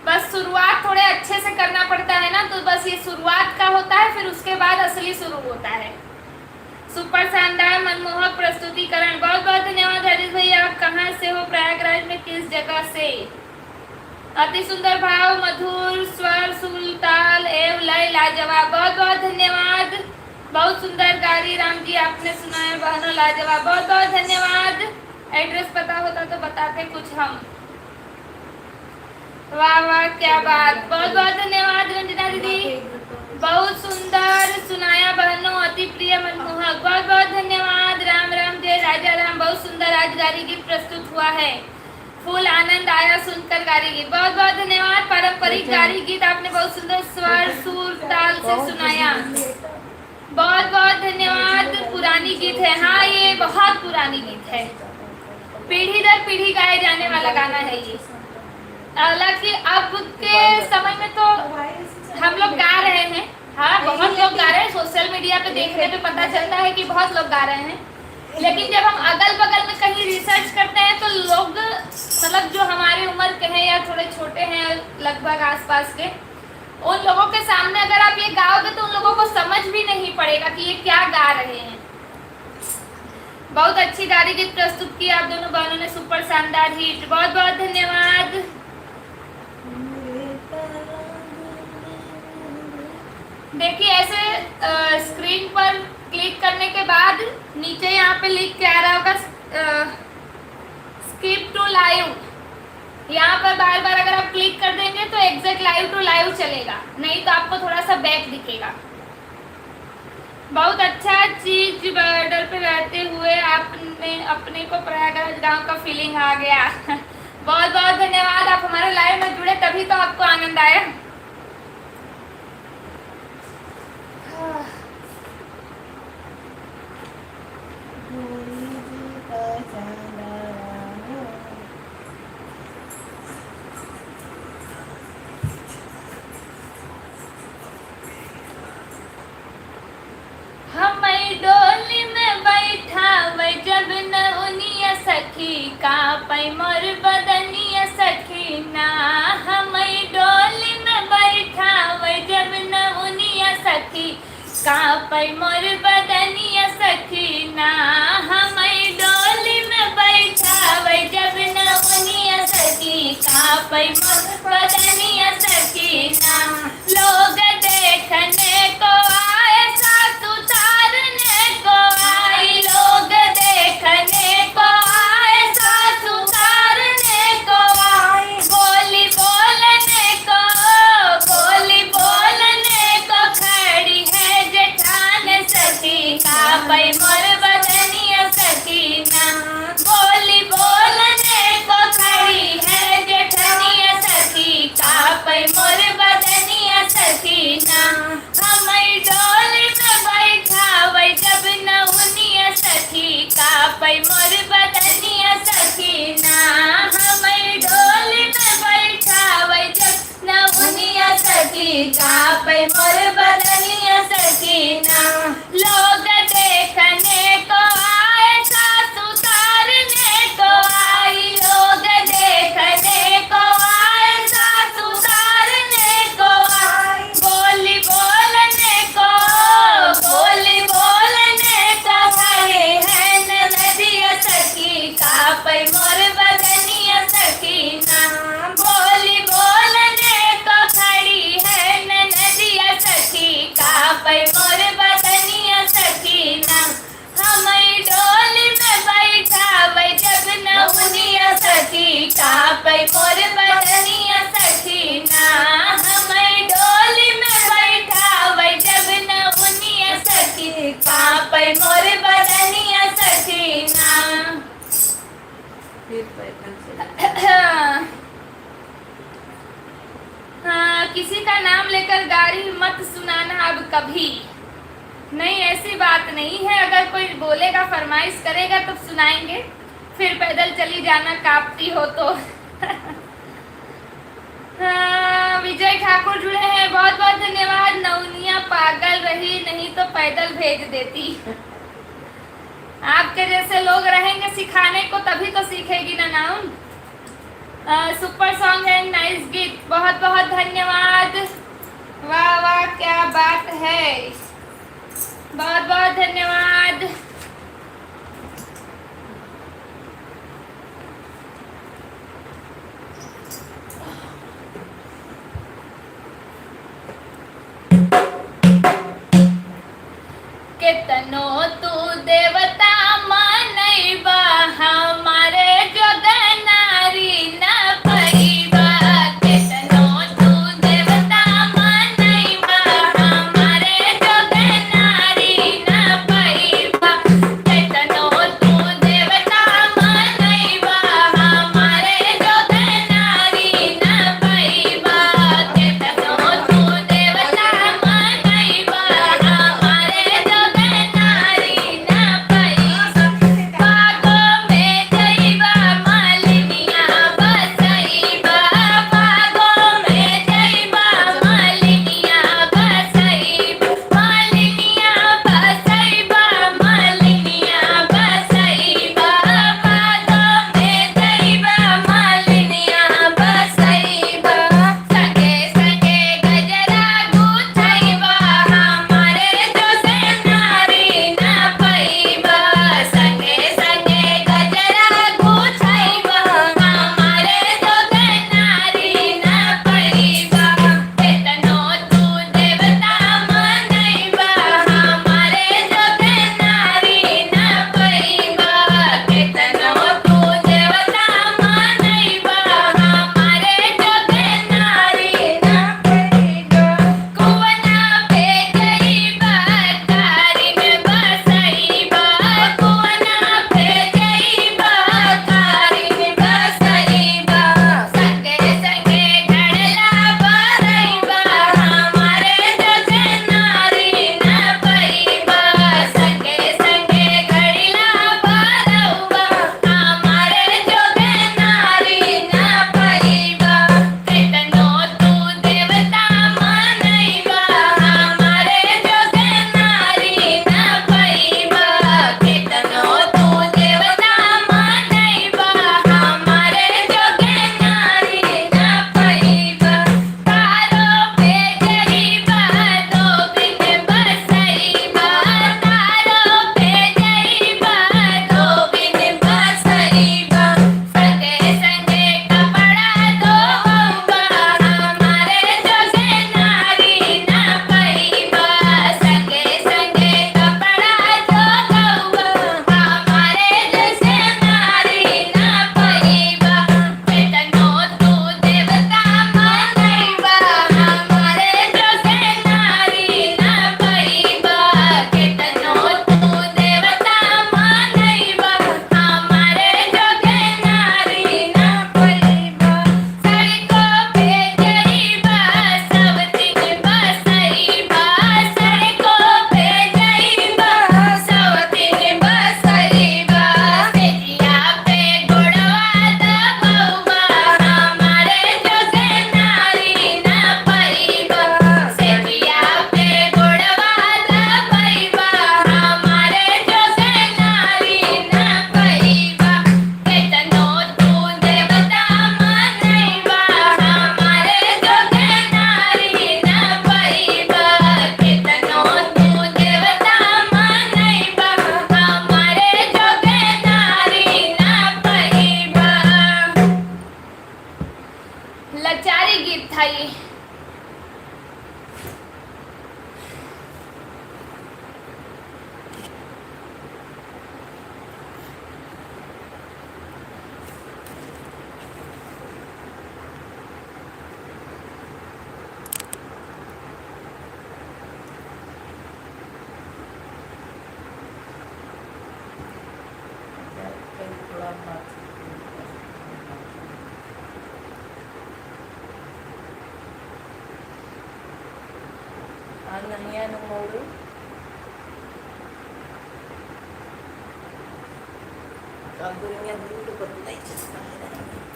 बस शुरुआत थोड़े अच्छे से करना पड़ता है ना, तो बस ये शुरुआत का होता है, फिर उसके बाद असली शुरू होता है। सुपर शानदार मनमोहक प्रस्तुतिकरण। बहुत बहुत धन्यवाद हरीश भैया। आप कहाँ से हो? प्रयागराज में किस जगह से? अति सुंदर भाव, मधुर स्वर, सुर, ताल एवं लय लाजवाब। बहुत बहुत धन्यवाद। बहुत सुंदर गारी राम जी आपने सुनाया बहनों, लाजवाब। बहुत बहुत धन्यवाद। एड्रेस पता होता तो बताते कुछ हम। वाह वाह, क्या बात। बहुत बहुत धन्यवाद रंजना दीदी, बहुत सुंदर सुनाया बहनों, अति प्रिय मनमोहक। बहुत बहुत धन्यवाद। राम राम जय राजा राम। बहुत सुंदर आज गारी गीत प्रस्तुत हुआ है, फुल आनंद आया सुनकर गारी गीत। बहुत बहुत धन्यवाद। पारंपरिक गारी गीत आपने बहुत सुंदर स्वर सुर ताल से सुनाया। बहुत बहुत धन्यवाद। पुरानी गीत है, हाँ, ये बहुत पुरानी गीत है, पीढ़ी दर पीढ़ी गाए जाने वाला गाना है ये। हालांकि अब के समय में तो हम लोग गा रहे हैं, हाँ, बहुत लोग गा रहे हैं, सोशल मीडिया पे देखने पे पता चलता है कि बहुत लोग गा रहे हैं, लेकिन जब हम अगल बगल में कहीं रिसर्च करते हैं तो लोग, मतलब, जो हमारे उम्र के हैं या थोड़े छोटे हैं, लगभग आसपास के, उन लोगों के सामने अगर आप ये गाओगे तो उन लोगों को समझ भी नहीं पड़ेगा कि ये क्या गा रहे हैं। बहुत अच्छी गारी गीत प्रस्तुत की आप दोनों बहनों ने, सुपर शानदार हिट। बहुत बहुत धन्यवाद। देखिए, ऐसे स्क्रीन पर क्लिक करने के बाद नीचे यहाँ पे लिख के आ रहा होगा, स्किप टू लाइव। यहाँ पर बार बार अगर आप क्लिक कर देंगे तो एग्जैक्ट लाइव टू लाइव चलेगा, नहीं तो आपको थोड़ा सा बैक दिखेगा। बहुत अच्छा चीज, बॉर्डर पे रहते हुए आपने, अपने को प्रयागराज गांव का फीलिंग आ गया। आया। हमई डोली में बैठावै जब नउनिया सखी, कांपै मोर बदनिया सखी ना। हमई डोली में बैठावै जब नउनिया सखी, कांपै मोर बदनिया सखी ना। हमई डोली में बैठावै जब नउनिया सखी, कांपै मोर बदनिया सखी ना। लोग देखने को आए सासू तारने को आई, लोग देखने को आए सासू तारने को आई, बोली बोलने को, बोली बोलने को खड़ी है जेठान सखी, कांपै मोर बदनिया सखी ना। बोली बोलने को खड़ी है जेठनिया सखी, कांपै मोर बदनिया सखी ना। हमई डोली में बैठावै जब नउनिया सखी, कांपै मोर बदनिया सखी ना। हमई डोली में बैठावै जब नउनिया सखी, कांपै मोर बदनिया सखी ना। लोग देखने को आए सासू तारने को आई, लोग देखने को आए सासू तारने को आई, बोली बोलने को, बोली बोलने को खड़ी है ननदिया सखी, कांपै मोर बदनिया सखी ना। बोली बोलने को खड़ी है ननदिया सखी, कांपै मोर बदनिया सखी ना। हमई डोली में बैठावै जब नउनिया सखी, कांपै मोर बदनिया सखी ना। हमई डोली में बैठावै जब नउनिया सखी, कांपै मोर बदनिया सखी ना। फिर पैदल चली। हाँ, किसी का नाम लेकर गारी मत सुनाना अब कभी। नहीं, ऐसी बात नहीं है, अगर कोई बोलेगा, फरमाइश करेगा तब सुनाएंगे, फिर पैदल चली जाना कांपती हो तो। हाँ, विजय ठाकुर जुड़े हैं, बहुत बहुत धन्यवाद। नौनिया पागल रही, नहीं तो पैदल भेज देती। आपके जैसे लोग रहेंगे सिखाने को, तभी तो सीखेगी ना नाउन। अ, super song and nice गीत, बहुत बहुत धन्यवाद। वाह वाह, क्या बात है, बहुत बहुत धन्यवाद। केतनो तू देवता मनइबा, हमारे जोग नारी न पइबा। केतनो तू देवता मनइबा, हमारे जोग नारी न पइबा। केतनो तू देवता मनइबा, हमारे जोग नारी न पइबा। केतनो तू देवता मनइबा, हमारे जोग नारी लाचारी गीत था ये।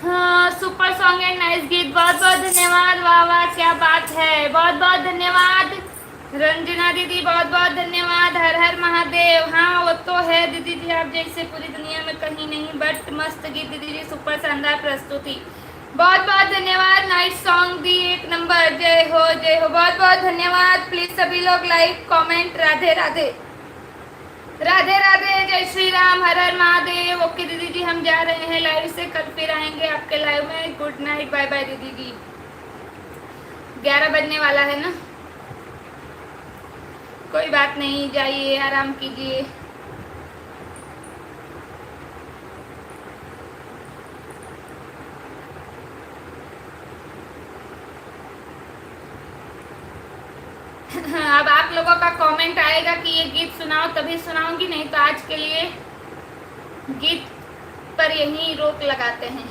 हाँ, super song and nice गीत, बहुत बहुत धन्यवाद। वाह वाह, क्या बात है, बहुत बहुत धन्यवाद। रंजना दीदी, बहुत बहुत धन्यवाद। हर हर महादेव। हाँ, वो तो है दीदी जी, आप जैसे पूरी दुनिया में कहीं नहीं। But मस्त गीत दीदी जी, super शानदार प्रस्तुति। बहुत बहुत धन्यवाद, nice song दी, एक नंबर। जय हो, जय हो, बहुत बहुत धन्यवाद। Please सभी लोग like, comment। राधे राधे। राधे राधे, जय श्री राम, हर हर महादेव। OK दीदी जी, हम जा रहे हैं live से, कल फिर आएंगे आपके live में। Good night, bye bye दीदी जी। ग्यारह बजने वाला है ना, कोई बात नहीं, जाइए, आराम कीजिए। अब आप लोगों का comment आएगा कि ये गीत सुनाओ, तभी सुनाऊंगी, नहीं तो आज के लिए गीत पर यहीं रोक लगाते हैं।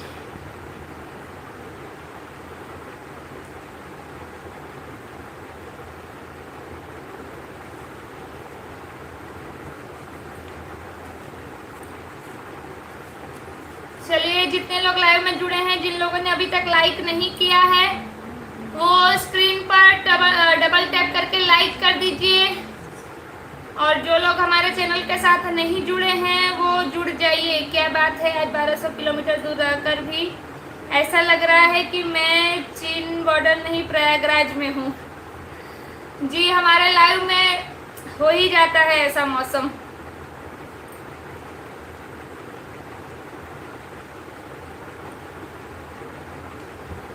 चलिए, जितने लोग live में जुड़े हैं, जिन लोगों ने अभी तक like नहीं किया है, वो screen पर double, अ, double tap करके like कर दीजिए। और जो लोग हमारे channel के साथ नहीं जुड़े हैं, वो जुड़ जाइए। क्या बात है, आज बारह सौ किलोमीटर दूर रहकर भी ऐसा लग रहा है कि मैं चीन border नहीं, प्रयागराज में हूँ। जी, हमारे live में हो ही जाता है ऐसा मौसम।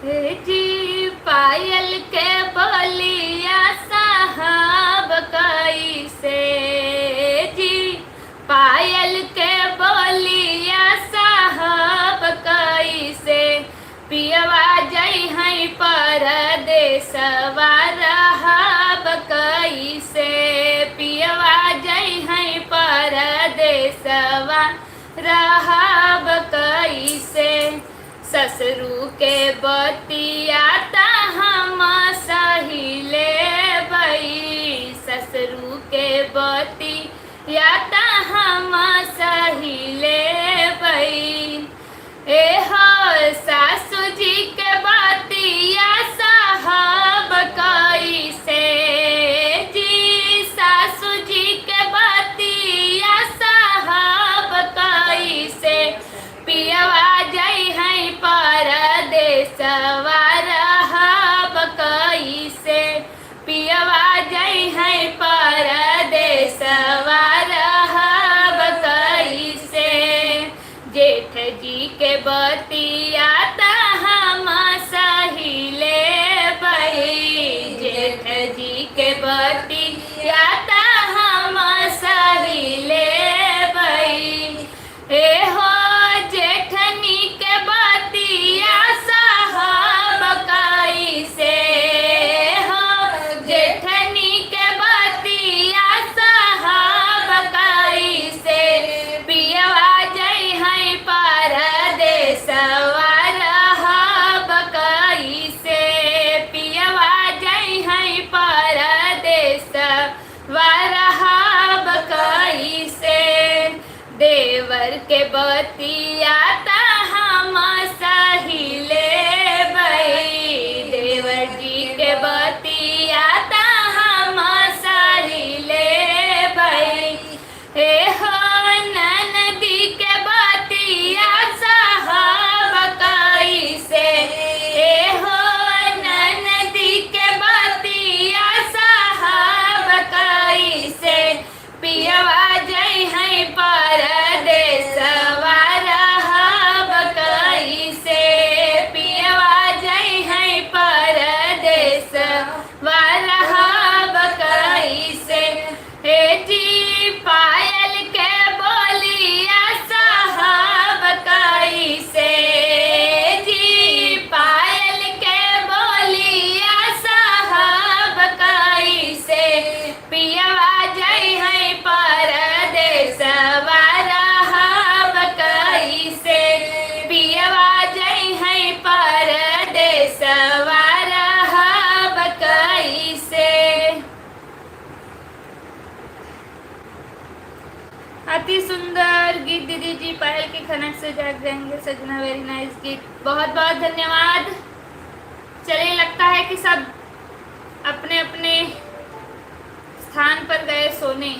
हे जी, पायल के बोलिया साहब कैसे जी, पायल के बोलिया साहब कैसे, पियवा जइहैं परदेसवा रहब कैसे, पियवा जइहैं परदेसवा रहब कैसे। ससुरू के बतिया त हम सही लेबै, ससुरू के बतिया त हम सही लेबै। ए हो सासू जी के बतिया सहब कैसे जी, सासू जी के बतिया सहब कैसे, पियवा जइहैं परदेसवा रहब कैसे, पियवा जइहैं परदेसवा रहब कैसे। जेठ जी के बतिया त हम सही लेबै, जेठ जी के बतिया त हम सही लेबै। ए हो जेठनी के बतिया सहब कैसे, हो जेठनी के बतिया सहब कैसे, पियवा जइहैं परदेसवा रहब कैसे, पियवा जइहैं परदेसवा रहब कैसे। देवर के बतिया त हम सही लेबै, देवर जी के बतिया त हम सही लेबै। ए हो ननदी के बतिया सहब कैसे, ए हो ननदी के बतिया सहब कैसे, पियवा जइहैं परदेसवा रहब कैसे, पियवा जइहैं अति सुंदर गीत दीदी जी, पायल के खनक से जाग जाएंगे सजना, very nice गीत, बहुत बहुत धन्यवाद। चलिए, लगता है कि सब अपने अपने स्थान पर गए सोने।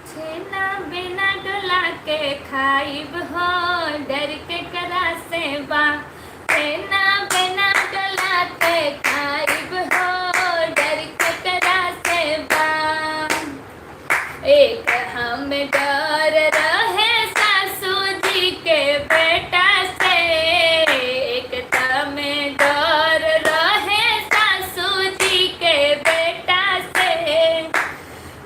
छेना बेना डोला के खाइब हो, डर केकरा से बा। छेना बेना डोला के खाइब हो, डर केकरा से बा। एक हम डर रहे सासू जी के बेटा से, एक तमे डर रहे सासू जी के बेटा से।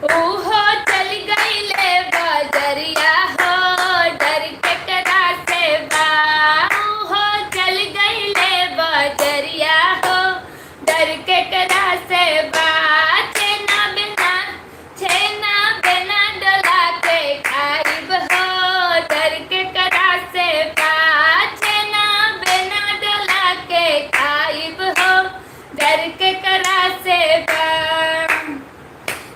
उहो चल गईले बजरिया हो, डर केकरा से बा। उहो चल गईले बजरिया हो, डर केकरा से बा। छेना बेना, छेना बेना डोला के खाइब हो, डर केकरा से बा। छेना बेना डोला के खाइब हो, डर केकरा से बा।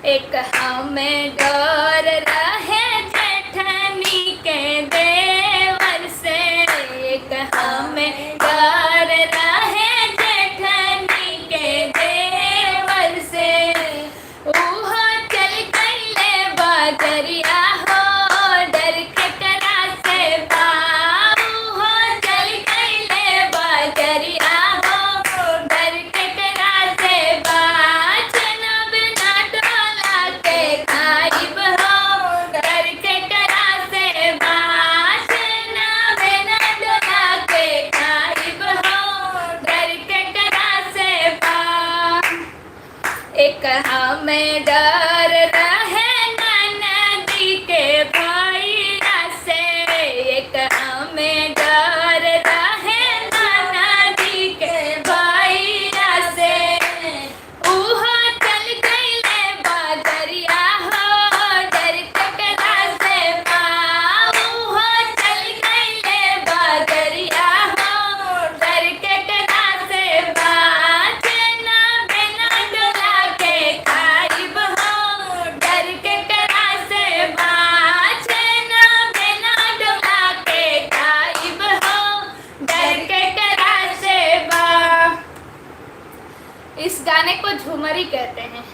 एक हमें डर रहे जेठनी के देवर से, एक हमें डर रहे जेठनी के देवर से। उहो चल गईले बजरिया हो, डर केकरा से बा। उहो चल गईले बजरिया हो, डर केकरा से बा। छेना बेना डोला के खाइब हो, डर केकरा से बा। छेना बेना डोला के खाइब हो, डर केकरा से बा। एक हमें डर रहे ननदी के भैया से, एक हमें डर रहे ननदी के भैया से। उहो चल गईले बजरिया हो, डर केकरा से बा। उहो चल गईले बजरिया हो, डर केकरा से बा। छेना बेना डोला के खाइब हो, डर केकरा से बा। छेना बेना डोला के खाइब हो, डर केकरा से बा। इस गाने को झूमरी कहते हैं।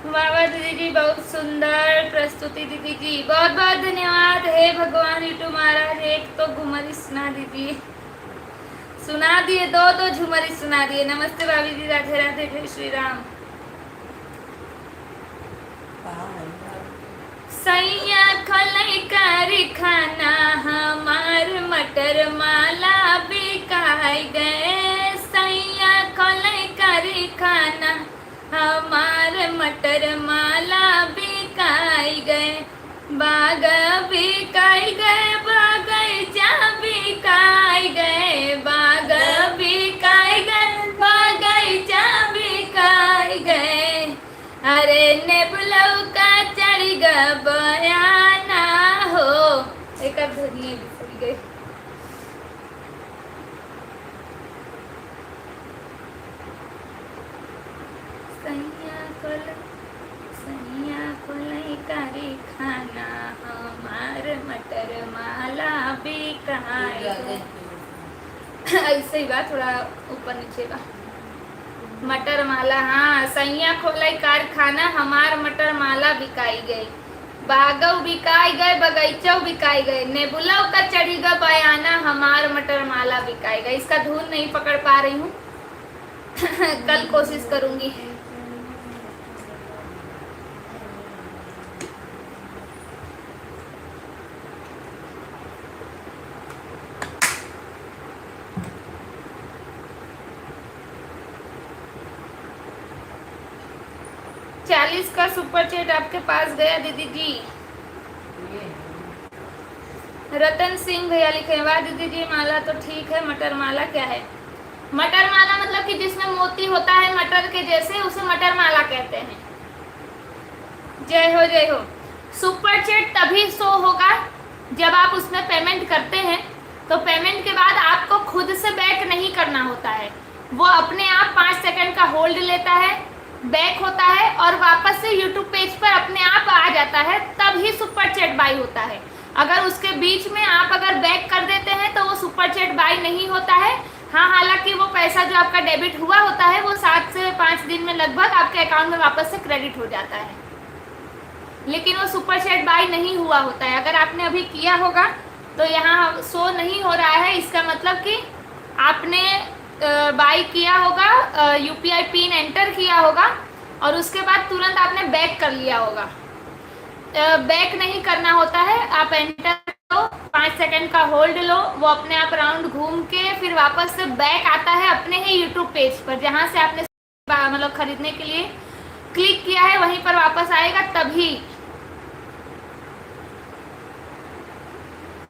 वाह वाह दीदी जी, बहुत सुंदर प्रस्तुति दीदी जी, बहुत बहुत धन्यवाद। हे भगवान YouTube महाराज, एक तो घुमरी सुना दीजिए, सुना दिए, दो दो झुमरी सुना दिए। नमस्ते भाभी जी, राधे राधे, जय श्री राम। सैया खोले कारखाना हमार मटर माला बिकाई गए, सैया खोले कारखाना हमार मटर माला बिकाई गए, बाग बिकाई गए, बगैचा बिकाई गए, बाग बिकाई गए, बगैचा बिकाई गए। अरे नेबुलौका चढ़ी ग बयाना हो, एकर ध्वनि बिसरि गई। सैया खोल, सैया खोले कारखाना हमार मटर माला बिकाई। ऐसे ही बा, थोड़ा ऊपर नीचे बा। मटर माला, हाँ, सैया खोले कारखाना हमार मटर माला बिकाई गई। बागौ बिकाई गए, बगैचौ बिकाई गए, नेबुलौका चढ़ी ग बयाना हमार मटर माला बिकाई गए। इसका धुन नहीं पकड़ पा रही हूँ। कल कोशिश करूँगी। चालीस का सुपर चैट आपके पास गया दीदी जी। रतन सिंह भैया लिखे, "वाह दीदी जी, माला तो ठीक है, मटर माला क्या है?" मटर माला मतलब कि जिसमें मोती होता है मटर के जैसे, उसे मटर माला कहते हैं। जय हो, जय हो। सुपर चैट तभी शो होगा जब आप उसमें पेमेंट करते हैं, तो पेमेंट के बाद आपको खुद से बैक नहीं करना होता है, वो अपने आप पाँच सेकंड का होल्ड लेता है, बैक होता है और वापस से YouTube पेज पर अपने आप आ जाता है, तब ही सुपर चैट बाय होता है। अगर उसके बीच में आप अगर बैक कर देते हैं तो वो सुपर चैट बाय नहीं होता है। हाँ, हालांकि वो पैसा जो आपका डेबिट हुआ होता है वो सात से पाँच दिन में लगभग आपके अकाउंट में वापस से क्रेडिट हो जाता है, लेकिन वो सुपर चैट बाय नहीं हुआ होता है। अगर आपने अभी किया होगा तो यहाँ शो नहीं हो रहा है, इसका मतलब कि आपने बाय किया होगा, यूपीआई पिन एंटर किया होगा और उसके बाद तुरंत आपने बैक कर लिया होगा। बैक नहीं करना होता है, आप एंटर करो, पाँच सेकंड का होल्ड लो, वो अपने आप राउंड घूम के फिर वापस से बैक आता है अपने ही YouTube पेज पर, जहाँ से आपने बा-, मतलब खरीदने के लिए क्लिक किया है, वहीं पर वापस आएगा तभी।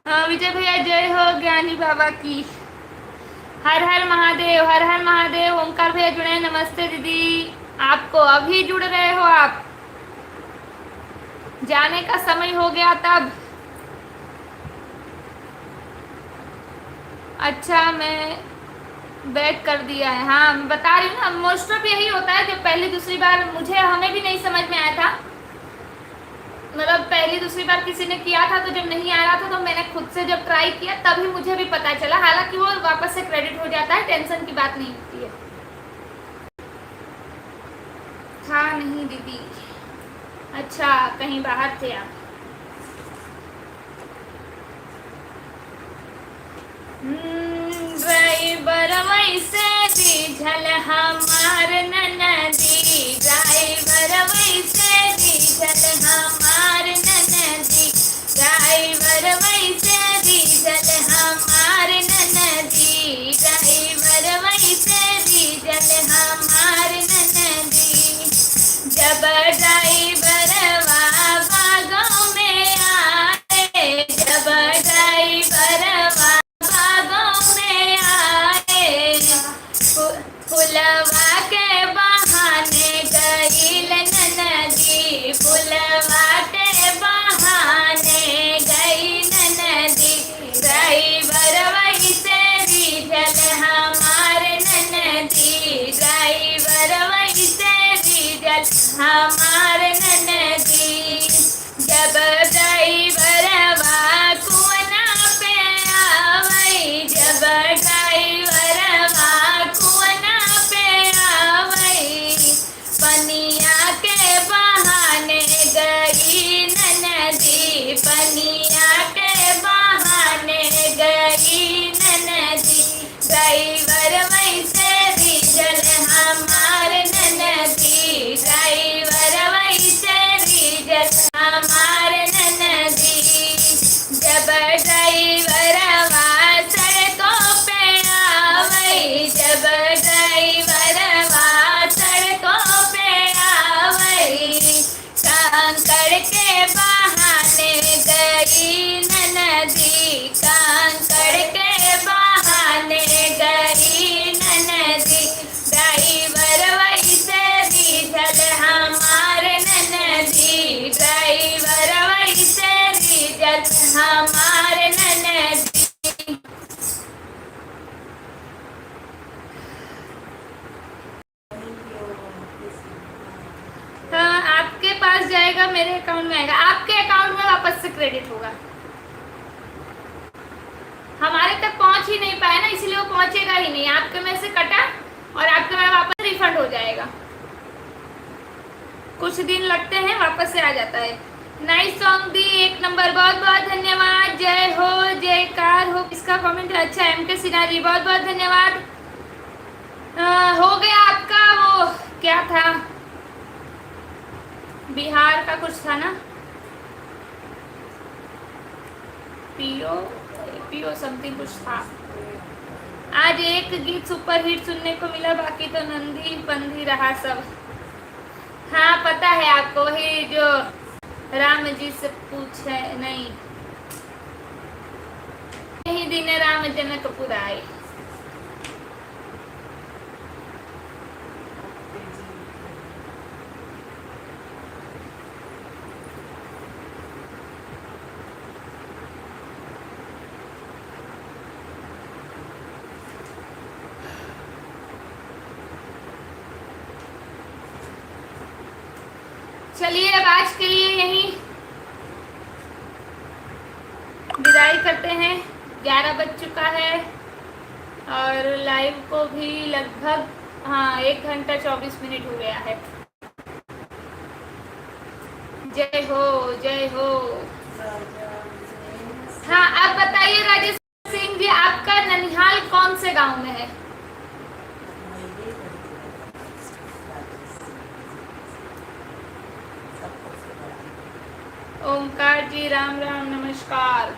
हाँ, विजय भैया, जय हो ज्ञानी बाबा की। हर हर महादेव, हर हर महादेव। ओमकार भैया जुड़े हैं, नमस्ते दीदी। आपको अभी जुड़ रहे हो आप, जाने का समय हो गया तब। अच्छा, मैं बैक कर दिया है। हाँ, मैं बता रही हूँ ना, मोस्ट ऑफ यही होता है, जब पहली दूसरी बार, मुझे, हमें भी नहीं समझ में आया था, मतलब पहली दूसरी बार किसी ने किया था तो जब नहीं आ रहा था तो मैंने खुद से जब ट्राई किया तभी मुझे भी पता चला, हालांकि वो वापस से क्रेडिट हो जाता है, टेंशन की बात नहीं होती है। था नहीं दीदी। अच्छा, कहीं बाहर थे आप। हम्म, ड्राइवर वैसे डीजल हमार ननदी, ड्राइवर वैसे डीजल हमार ननदी, ड्राइवर वैसे डीजल हमार ननदी, ड्राइवर वैसे डीजल हमार ननदी। जब ड्राइवरवा बागों में आए, जब ड्राइवरवा बागों में आए, फु-, फुलवा के बहाने गईल ननदी, फुलवा के बहाने गई ननदी। ड्राइवर वैसे डीजल हमार ननदी, ड्राइवर वैसे डीजल हमार ननदी। जब ड्राइवरवा कुआना पे आवई, जब ड्राइवरवा कुआना पे आवई, पनिया के बहाने गई ननदी, पनिया के बहाने गई ननदी। ड्राइवर वैसे डीजल हमार ननदी, ड्राइवर वैसे डीजल हमार ननदी। जब ड्राइवरवा सड़कों पे आवई, जब ड्राइवरवा सड़कों पे आवई, कांकड़ के बहाने गई ननदी, कांकड़ के बहाने गई ननदी। ड्राइवर वैसे डीजल हमार ननदी, ड्राइवर वैसे डीजल हमार ननदी। हाँ, आपके पास जाएगा, मेरे अकाउंट में आएगा, आपके अकाउंट में वापस से क्रेडिट होगा। हमारे तक पहुंच ही नहीं पाया ना, इसलिए वो पहुंचेगा ही नहीं। आपके में से कटा और आपके में वापस रिफंड हो जाएगा। कुछ दिन लगते हैं, वापस से आ जाता है। नाइस सॉन्ग दी, एक नंबर, बहुत बहुत धन्यवाद। जय हो, जयकार हो। किसका कमेंट है? अच्छा, एम के सिन्हा जी, बहुत बहुत धन्यवाद। अ, हो गया आपका वो, क्या था, बिहार का कुछ था ना, पीओ, पीओ समथिंग कुछ था। आज एक गीत सुपरहिट सुनने को मिला, बाकी तो नंदी पंदी रहा सब। हाँ, पता है आपको, वही जो राम जी से पूछे, नहीं, दिन राम जनकपुर आए। चलिए, अब आज के लिए यहीं विदाई करते हैं। ग्यारह बज चुका है और live को भी लगभग, हाँ, एक घंटा चौबीस मिनट हो गया है। जय हो, जय हो। हाँ, आप बताइए राजेश सिंह जी, आपका ननिहाल कौन से गांव में है? ओमकार जी, राम राम, नमस्कार।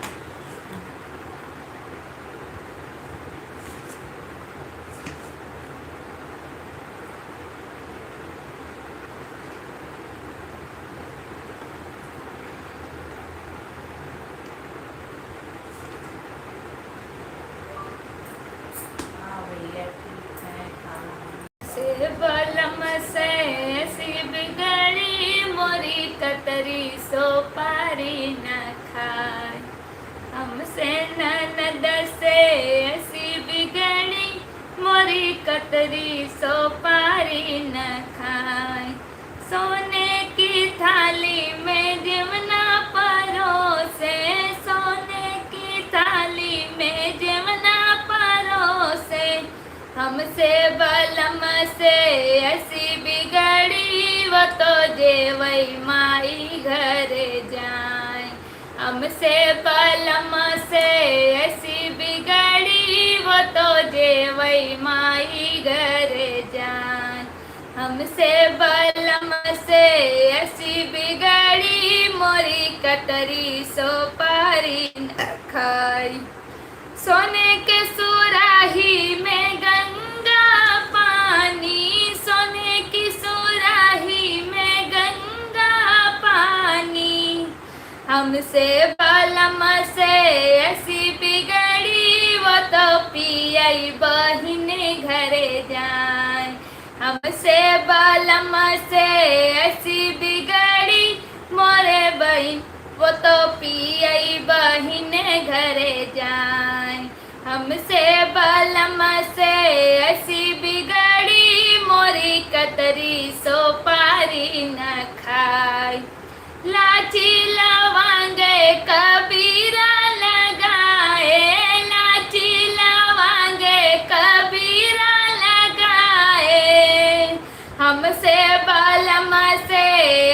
हाँ भैया, ठीक है, खाना से बलम से शिव गणी मोरी कतरी सो पारी न खाए। हमसे ननद से शिव गणी मोरी कतरी सो पारी न खाए। सोने की थाली में जेवना परोसे, सोने की थाली में जेवना परोसे, हमसे बलम से ऐसी बिगड़ी, वो तो जेवई माई घरे जाए। हमसे बलम से ऐसी बिगड़ी, वो तो जेवई माई घरे जाए। हमसे बलम से ऐसी बिगड़ी, मोरी कतरी सो पारी न खाई। सोने के सुराही में गंगा पानी, सोने की सुराही में गंगा पानी। हमसे बलम से ऐसी बिगड़ी, वो तो पियई बहिन घरे जाए। हमसे बलम से ऐसी बिगड़ी, मोरे बहिन, वो तो पियई बहिन घरे जाए। हमसे बलम से ऐसी बिगड़ी, मोरी कतरी सो पारी न खाई। लाची लवांगे कबीरा लगाए, लाची लवांगे कबीरा लगाए। हमसे बलम से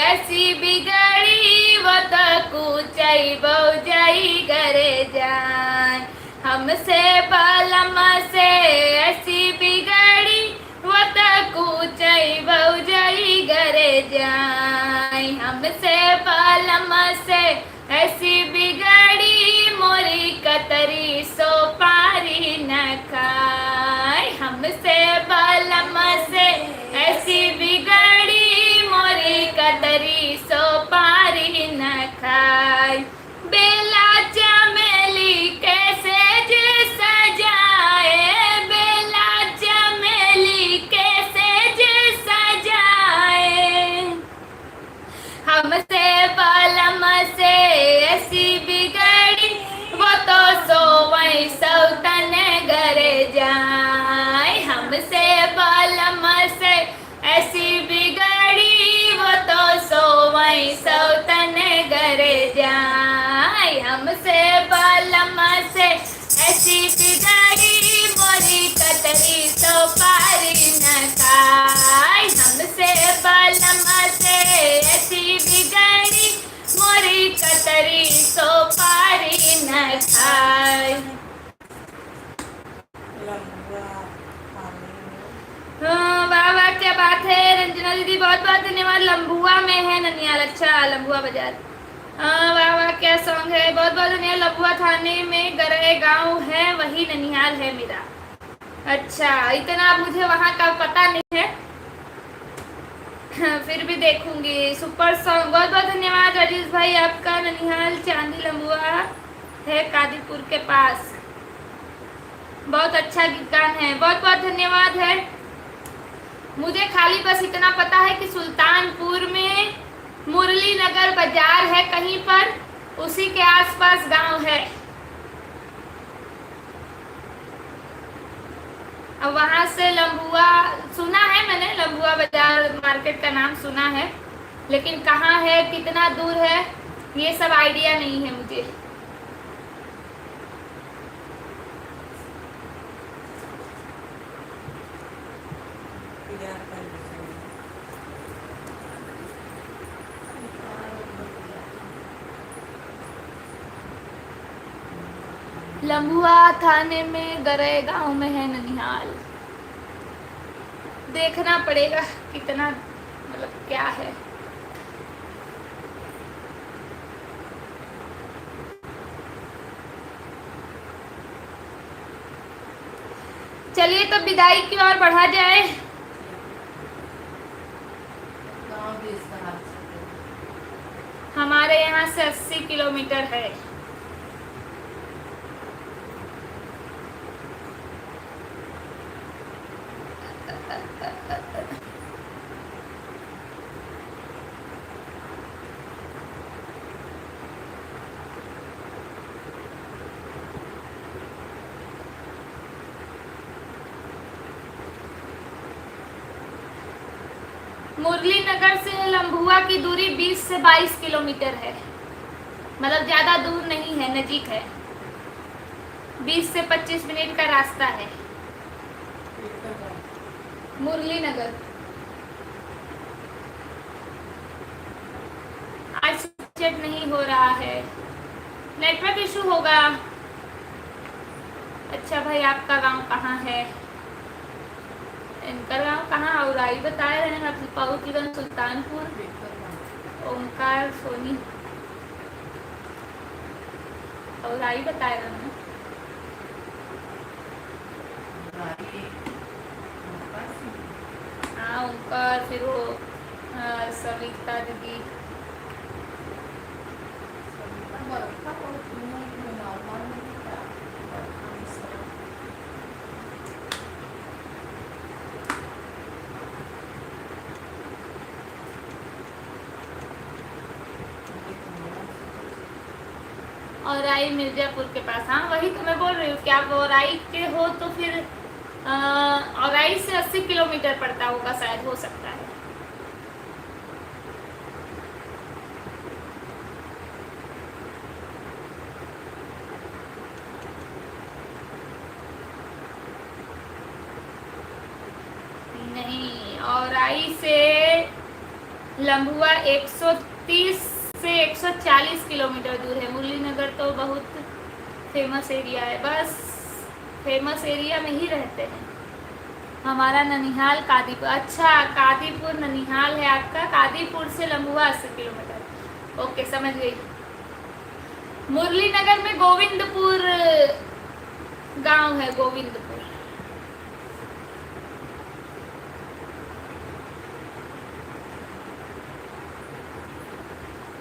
ऐसी बिगड़ी, वो तो कुचई बउजई घरे जाए। हमसे बलम से ऐसी बिगड़ी, वो तो कुचई बउजई घरे जाए। हमसे बलम से ऐसी बिगड़ी, मोरी कतरी सो पारी न खाए। हमसे बलम से ऐसी बिगड़ी, मोरी कतरी सो पारी न खाए। बेला चमेली के सेज सजाए, बेला चमेली के सेज सजाए। हमसे बलम से ऐसी बिगड़ी, वो तो सोवई सौतन घरे जाए। हमसे बलम से ऐसी बिगड़ी, वो तो सोवई सौतन घरे जाए। हमसे बलम से ऐसी बिगड़ी, मोरी कतरी सो पारी न खाए। हमसे बलम से ऐसी बिगड़ी, मोरी कतरी सो पारी न खाए। लंबुआ थाने में। हाँ, वाह, वाह, क्या बात है रंजना दीदी, बहुत बहुत धन्यवाद। लंबुआ में है ननिहाल, अच्छा, लंबुआ बाजार। हाँ, वाह, वाह, क्या song है, बहुत बहुत धन्यवाद। लंबुआ थाने में गरई गाँव है, वही ननिहाल है मेरा। अच्छा, इतना मुझे वहाँ का पता नहीं है। फिर भी देखूंगी। Super song, बहुत बहुत धन्यवाद राजेश भाई आपका। ननिहाल चांदी लंबुआ है कादीपुर के पास। बहुत अच्छा गान है, बहुत बहुत धन्यवाद है। मुझे खाली बस इतना पता है कि सुल्तानपुर में मुरली नगर बाजार है कहीं पर, उसी के आसपास गांव है। अब वहाँ से लम्बुआ सुना है मैंने, लम्बुआ बाजार मार्केट का नाम सुना है, लेकिन कहाँ है, कितना दूर है, ये सब आइडिया नहीं है मुझे। लम्बुआ थाने में गरई गांव में है ननिहाल। देखना पड़ेगा कितना, मतलब, क्या है। चलिए, तो विदाई की ओर बढ़ा जाए। हमारे यहाँ से अस्सी किलोमीटर है। मुरली नगर से लम्बुआ की दूरी बीस से बाईस किलोमीटर है, मतलब, ज़्यादा दूर नहीं है, नज़दीक है, बीस से पच्चीस मिनट का रास्ता है। मुरली नगर। आज चेक नहीं हो रहा है, नेटवर्क इशू होगा। अच्छा भाई, आपका गांव कहाँ है? इनकर गांव कहाँ? औराई बताए रहे हैं, मतलब, पहुँच गए सुल्तानपुर। ओंकार सोनी। औराई बताए रहे हैं। हाँ, उनका फिर वो, अ, सविता दीदी। औराई मिर्जापुर के पास। हाँ, वही तो मैं बोल रही हूँ कि आप औराई के हो तो फिर, अ, औराई से अस्सी किलोमीटर पड़ता होगा शायद, हो सकता है। नहीं, औराई से लम्बुआ एक सौ तीस से एक सौ चालीस किलोमीटर दूर है। मुरली नगर तो बहुत famous area है, बस famous area में ही रहते हैं। हमारा ननिहाल कादीपुर। अच्छा, कादीपुर ननिहाल है आपका, कादीपुर से लम्बुआ अस्सी किलोमीटर। OK, समझ गई। मुरली नगर में गोविंदपुर गांव है, गोविंदपुर।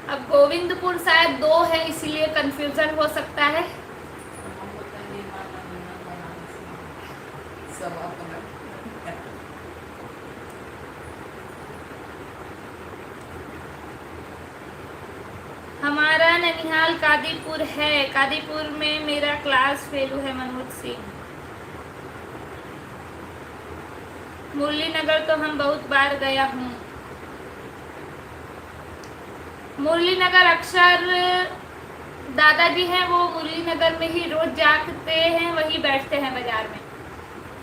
अब गोविंदपुर शायद दो है, इसीलिए confusion हो सकता है। हमारा ननिहाल कादीपुर है। कादीपुर में मेरा class fellow है मनोज सिंह। मुरली नगर तो हम बहुत बार गया हूँ। मुरली नगर अक्सर दादाजी हैं, वो मुरली नगर में ही रोज जाते हैं, वहीं बैठते हैं बाजार में।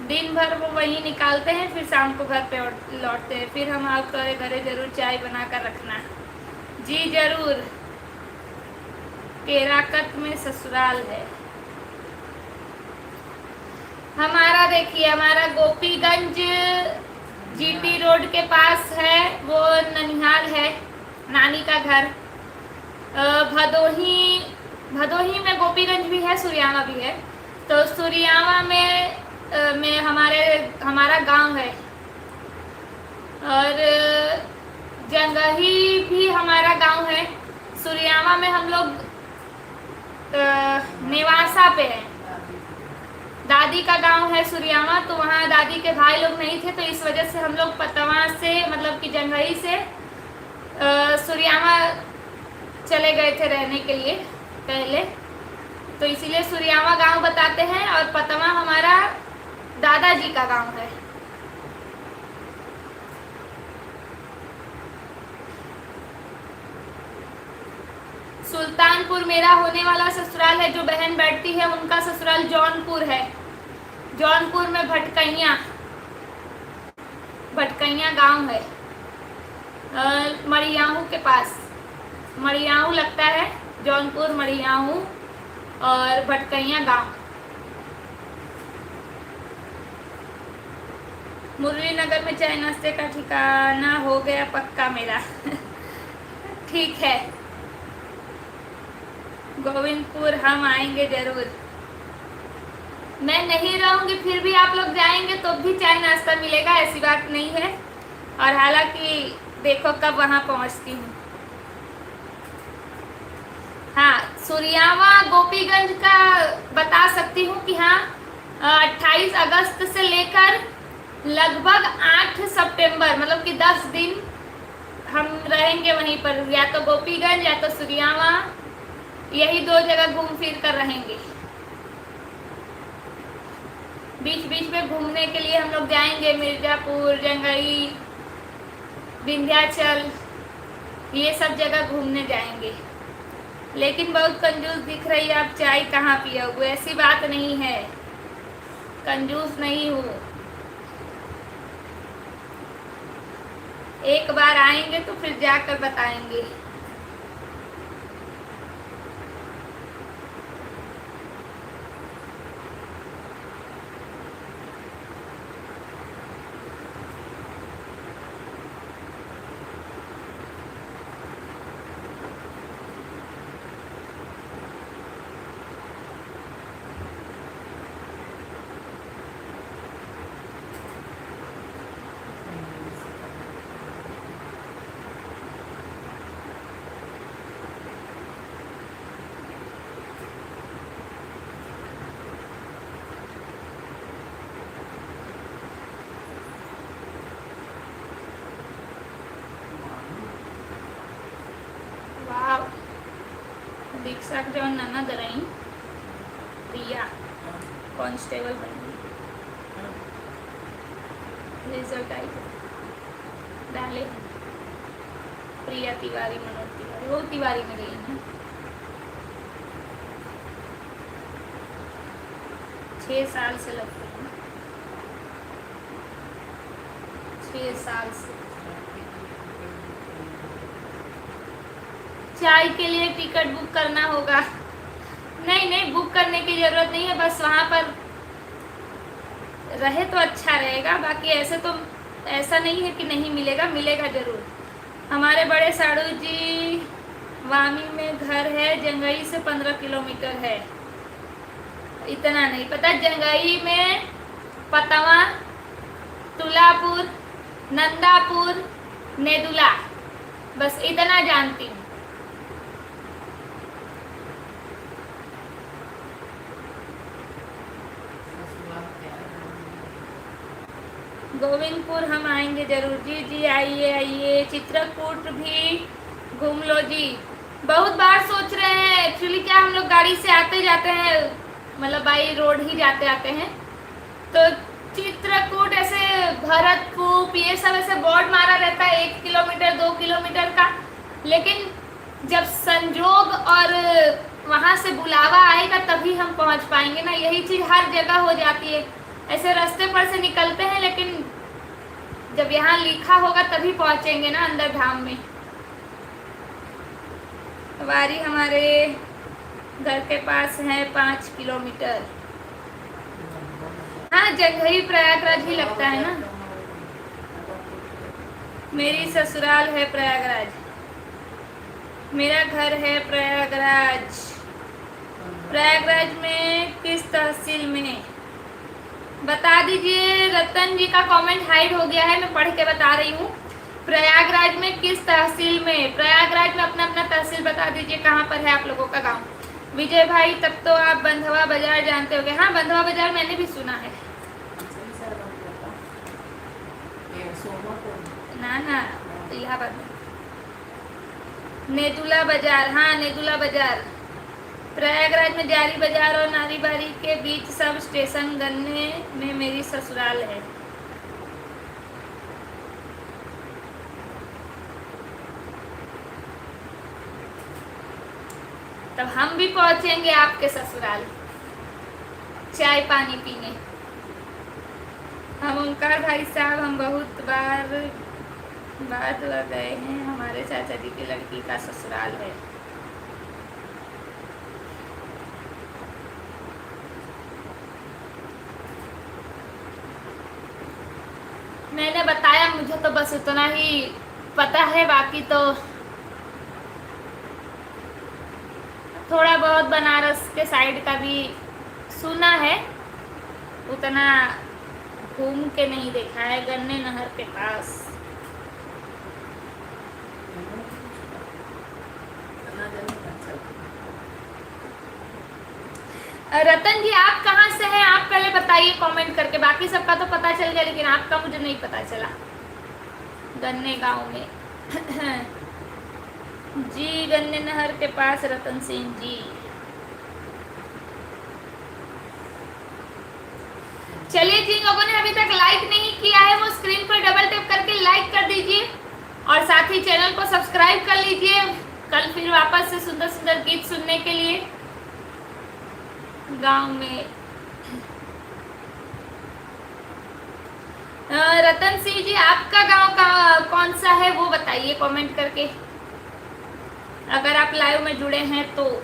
दिन भर वो वहीं निकालते हैं, फिर शाम को घर पे और लौटते हैं। फिर हम आओ तोरे घरे जरूर चाय बना कर रखना। जी जरूर। केराकत में ससुराल है हमारा। देखिए, हमारा गोपीगंज GT road के पास है, वो ननिहाल है, नानी का घर। अ, भदोही, भदोही में गोपीगंज भी है, सुरियावा भी है। तो सुरियावा में, अ, में हमारे, हमारा गांव है। और जंगही भी हमारा गांव है। सुरियावा में हम लोग, अ, नेवासा पे हैं। दादी का गांव है सुरियावा, तो वहाँ दादी के भाई लोग नहीं थे, तो इस वजह से हम लोग पतवा से, मतलब कि जंघई से, अ, सुरियावा चले गए थे रहने के लिए पहले, तो इसीलिए सुरियावा गांव बताते हैं और पतवा हमारा दादाजी का गांव है। सुल्तानपुर मेरा होने वाला ससुराल है, जो बहन बैठती है उनका ससुराल जौनपुर है। जौनपुर में भटकैया, भटकैया गांव है, अ, मड़ियाहू के पास। मड़ियाहू लगता है, जौनपुर, मड़ियाहू और भटकैया गांव। मुरली नगर में चाय नाश्ते का ठिकाना हो गया पक्का मेरा। ठीक है, गोविंदपुर हम आएंगे जरूर। मैं नहीं रहूंगी, फिर भी आप लोग जाएंगे तो भी चाय नाश्ता मिलेगा, ऐसी बात नहीं है। और हालांकि देखो कब वहाँ पहुँचती हूँ। हाँ, सुरियावा गोपीगंज का बता सकती हूँ कि हाँ, अ, अट्ठाईस अगस्त से लेकर लगभग आठ सितंबर, मतलब कि दस दिन हम रहेंगे वहीं पर, या तो गोपीगंज या तो सुरियावा, यही दो जगह घूम फिर कर रहेंगे। बीच बीच में घूमने के लिए हम लोग जाएंगे, मिर्जापुर, जंगई, विंध्याचल, ये सब जगह घूमने जाएंगे। लेकिन बहुत कंजूस दिख रही है आप, चाय कहाँ पियोगे? ऐसी बात नहीं है, कंजूस नहीं हूँ। एक बार आएंगे तो फिर जाकर बताएंगे। वाह, दीक्षा के जवन ननद रही, प्रिया, कांस्टेबल बन गई। रिजल्ट आई, डाले हैं। प्रिया तिवारी, मनोज तिवारी, वो तिवारी में गई हैं। छः साल से लग गई हैं। छः साल से। चाय के लिए टिकट बुक करना होगा। नहीं, नहीं, बुक करने की ज़रूरत नहीं है, बस वहाँ पर रहे तो अच्छा रहेगा, बाकी ऐसे तो, ऐसा नहीं है कि नहीं मिलेगा, मिलेगा ज़रूर। हमारे बड़े साड़ू जी वामी में घर है, जंगई से पन्द्रह किलोमीटर है। इतना नहीं पता, जंगई में पतवा, तुलापुर, नंदापुर, नेदुला, बस इतना जानती हूँ। गोविंदपुर हम आएंगे जरूर। जी, जी, आइए, आइए, चित्रकूट भी घूम लो जी। बहुत बार सोच रहे हैं, actually क्या, हम लोग गाड़ी से आते जाते हैं, मतलब by road ही जाते आते हैं, तो चित्रकूट, ऐसे भरतकूप, ये सब ऐसे बोर्ड मारा रहता है एक किलोमीटर, दो किलोमीटर का, लेकिन जब संजोग और वहाँ से बुलावा आएगा तभी हम पहुँच पाएंगे ना। यही चीज़ हर जगह हो जाती है, ऐसे रास्ते पर से निकलते हैं, लेकिन जब यहाँ लिखा होगा तभी पहुँचेंगे ना अंदर धाम में। वारी हमारे घर के पास है, पाँच किलोमीटर। हाँ, जंघई प्रयागराज ही लगता है ना। मेरी ससुराल है प्रयागराज, मेरा घर है प्रयागराज। प्रयागराज में किस तहसील में? बता दीजिए, रतन जी का comment hide हो गया है, मैं पढ़ के बता रही हूँ। प्रयागराज में किस तहसील में? प्रयागराज में अपना अपना तहसील बता दीजिए, कहाँ पर है आप लोगों का गांव। विजय भाई, तब तो आप बंधवा बाजार जानते होंगे। हाँ, बंधवा बाजार मैंने भी सुना है। ना, ना, इलाहाबाद में। नेदुला बाजार, हाँ, नेदुला बाजार। प्रयागराज में जारी बाजार और नारीबारी के बीच सब स्टेशन गन्ने में मेरी ससुराल है। तब हम भी पहुँचेंगे आपके ससुराल चाय पानी पीने। हम ओंकार भाई साहब, हम बहुत बार बाद गए हैं, हमारे चाचा जी की लड़की का ससुराल है। मैंने बताया, मुझे तो बस उतना ही पता है, बाकी तो थोड़ा बहुत बनारस के side का भी सुना है, उतना घूम के नहीं देखा है। गन्ने नहर के पास। रतन जी, आप कहाँ से हैं? आप पहले बताइए comment करके, बाकी सबका तो पता चल गया, लेकिन आपका मुझे नहीं पता चला। गन्ने गांव में। जी, गन्ने नहर के पास रतन सिंह जी। चलिए, जिन लोगों ने अभी तक like नहीं किया है, वो screen पर double tap करके like कर दीजिए और साथ ही channel को subscribe कर लीजिए। कल फिर वापस से सुंदर सुंदर गीत सुनने के लिए गांव में। अ, रतन सिंह जी, आपका गांव का कौन सा है, वो बताइए comment करके, अगर आप live में जुड़े हैं तो।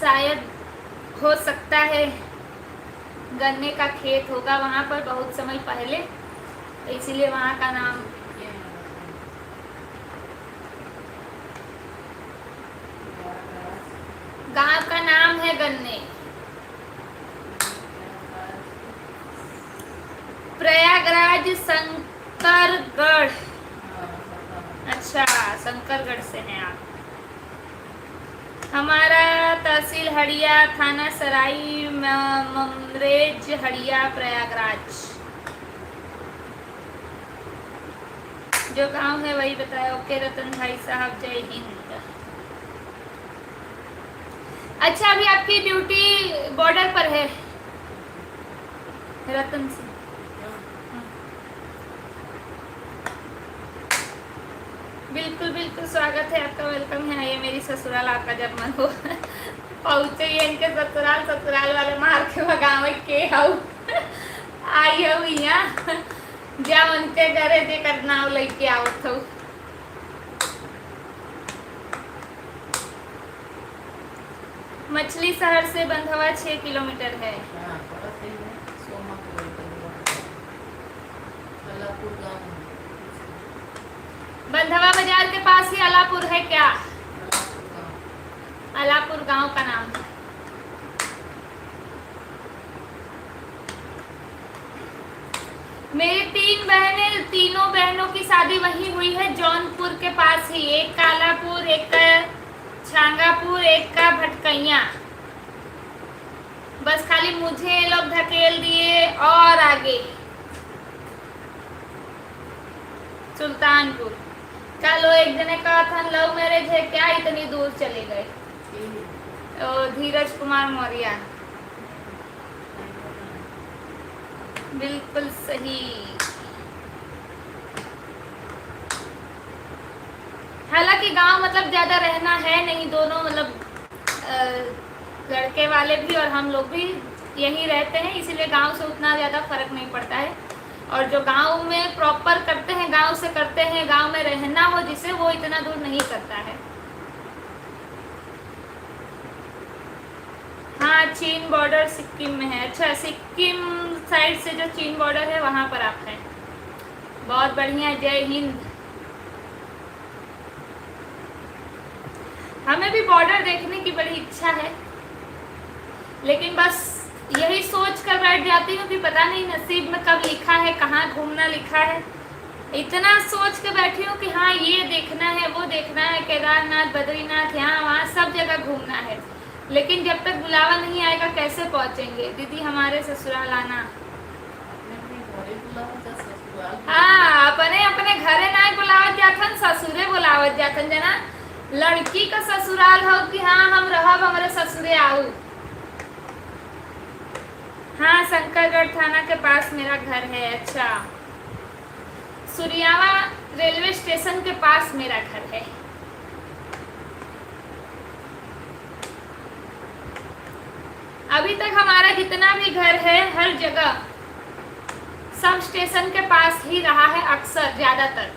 शायद, हो सकता है, गन्ने का खेत होगा वहाँ पर बहुत समय पहले, तो इसीलिए वहाँ का नाम। गांव का नाम है गन्ने। प्रयागराज, शंकरगढ़। अच्छा, शंकरगढ़ से हैं आप। हमारा तहसील हड़िया, थाना सराय म-, ममरेज, हड़िया, प्रयागराज। जो गांव है वही बताया। OK रतन भाई साहब, जय हिंद। अच्छा, अभी आपकी duty border पर है, रतन सिंह। बिल्कुल, बिल्कुल स्वागत है आपका, welcome है, आइए मेरी ससुराल, आपका जब मन हो। पहुँचे ही इनके ससुराल, ससुराल वाले मार के भगावे के हऊ। आई हऊ यहाँ, जा उनके घरे जेकर नाव लेके आवत हऊ। मछली शहर से बंधवा छः किलोमीटर है। हाँ, पड़त है वो, सोमा के बगल में। अलापुर गाँव है। बंधवा बाजार के पास ही अलापुर है क्या? अलापुर गाँव। अलापुर गाँव का नाम है। मेरी तीन बहनें, तीनों बहनों की शादी वहीं हुई है, जौनपुर के पास ही। एक का अलापुर, एक का छांगापुर, एक का भटकैया। बस खाली मुझे ये लोग धकेल दिए और आगे सुल्तानपुर। कल वो एक जने कहा था, "Love marriage है क्या, इतनी दूर चले गए?" ओ, धीरज कुमार मौर्य। बिल्कुल सही। हालांकि गांव मतलब ज्यादा रहना है नहीं, दोनों मतलब, अ, लड़के वाले भी और हम लोग भी यहीं रहते हैं, इसीलिए गांव से उतना ज्यादा फर्क नहीं पड़ता है। और जो गांव में proper करते हैं, गांव से करते हैं, गांव में रहना हो जिसे, वो इतना दूर नहीं करता है। हाँ, चीन बॉर्डर सिक्किम में है। अच्छा, सिक्किम साइड से जो चीन बॉर्डर है, वहाँ पर आप हैं। बहुत बढ़िया, जय हिंद। हमें भी बॉर्डर देखने की बड़ी इच्छा है, लेकिन बस यही सोच कर बैठ जाती हूँ कि पता नहीं नसीब में कब लिखा है, कहाँ घूमना लिखा है। इतना सोच के बैठी हूँ कि हाँ, ये देखना है, वो देखना है, केदारनाथ, बद्रीनाथ, यहाँ वहाँ सब जगह घूमना है, लेकिन जब तक बुलावा नहीं आएगा, कैसे पहुँचेंगे? दीदी, हमारे ससुराल आना। अपने अपने घरे बुलावत जा, ससुराल। हाँ, अपने अपने घरे नाहीं बुलावत जाथन, ससुरे बुलावत जाथन जना। लड़की का ससुराल हो कि हाँ, हम रहब, हमरे ससुरे आऊ। हाँ, शंकरगढ़ थाना के पास मेरा घर है। अच्छा, सुरियावा रेलवे स्टेशन के पास मेरा घर है। अभी तक हमारा जितना भी घर है, हर जगह सब स्टेशन के पास ही रहा है अक्सर, ज़्यादातर।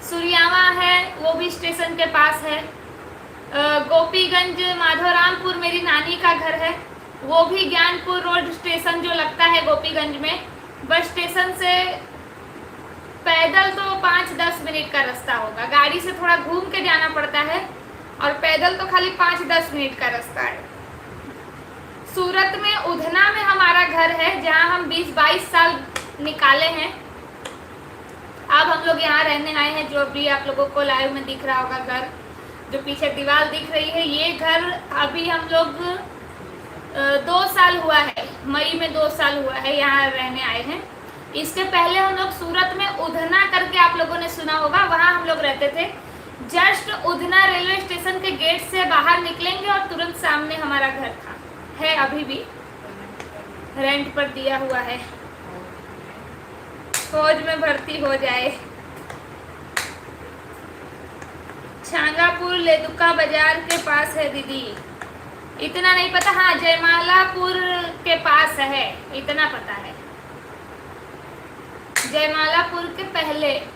सुरियावा है, वो भी स्टेशन के पास है। अ, गोपीगंज, माधोरामपुर मेरी नानी का घर है, वो भी ज्ञानपुर रोड स्टेशन जो लगता है गोपीगंज में, बस स्टेशन से पैदल तो पाँच दस मिनट का रास्ता होगा, गाड़ी से थोड़ा घूम के जाना पड़ता है, और पैदल तो खाली पाँच दस मिनट का रास्ता है। सूरत में उधना में हमारा घर है, जहाँ हम बीस बाईस साल निकाले हैं। अब हम लोग यहाँ रहने आए हैं, जो अभी आप लोगों को लाइव में दिख रहा होगा घर, जो पीछे दीवार दिख रही है, ये घर अभी हम लोग, अ, दो साल हुआ है, मई में दो साल हुआ है यहाँ रहने आए हैं। इसके पहले हम लोग सूरत में उधना करके आप लोगों ने सुना होगा, वहाँ हम लोग रहते थे। जस्ट उधना रेलवे स्टेशन के गेट से बाहर निकलेंगे और तुरंत सामने हमारा घर था, है अभी भी, रेंट पर दिया हुआ है। फौज में भर्ती हो जाए। छांगापुर लेदुका बाजार के पास है दीदी, इतना नहीं पता। हाँ, जयमालापुर के पास है, इतना पता है। जयमालापुर के पहले, अ,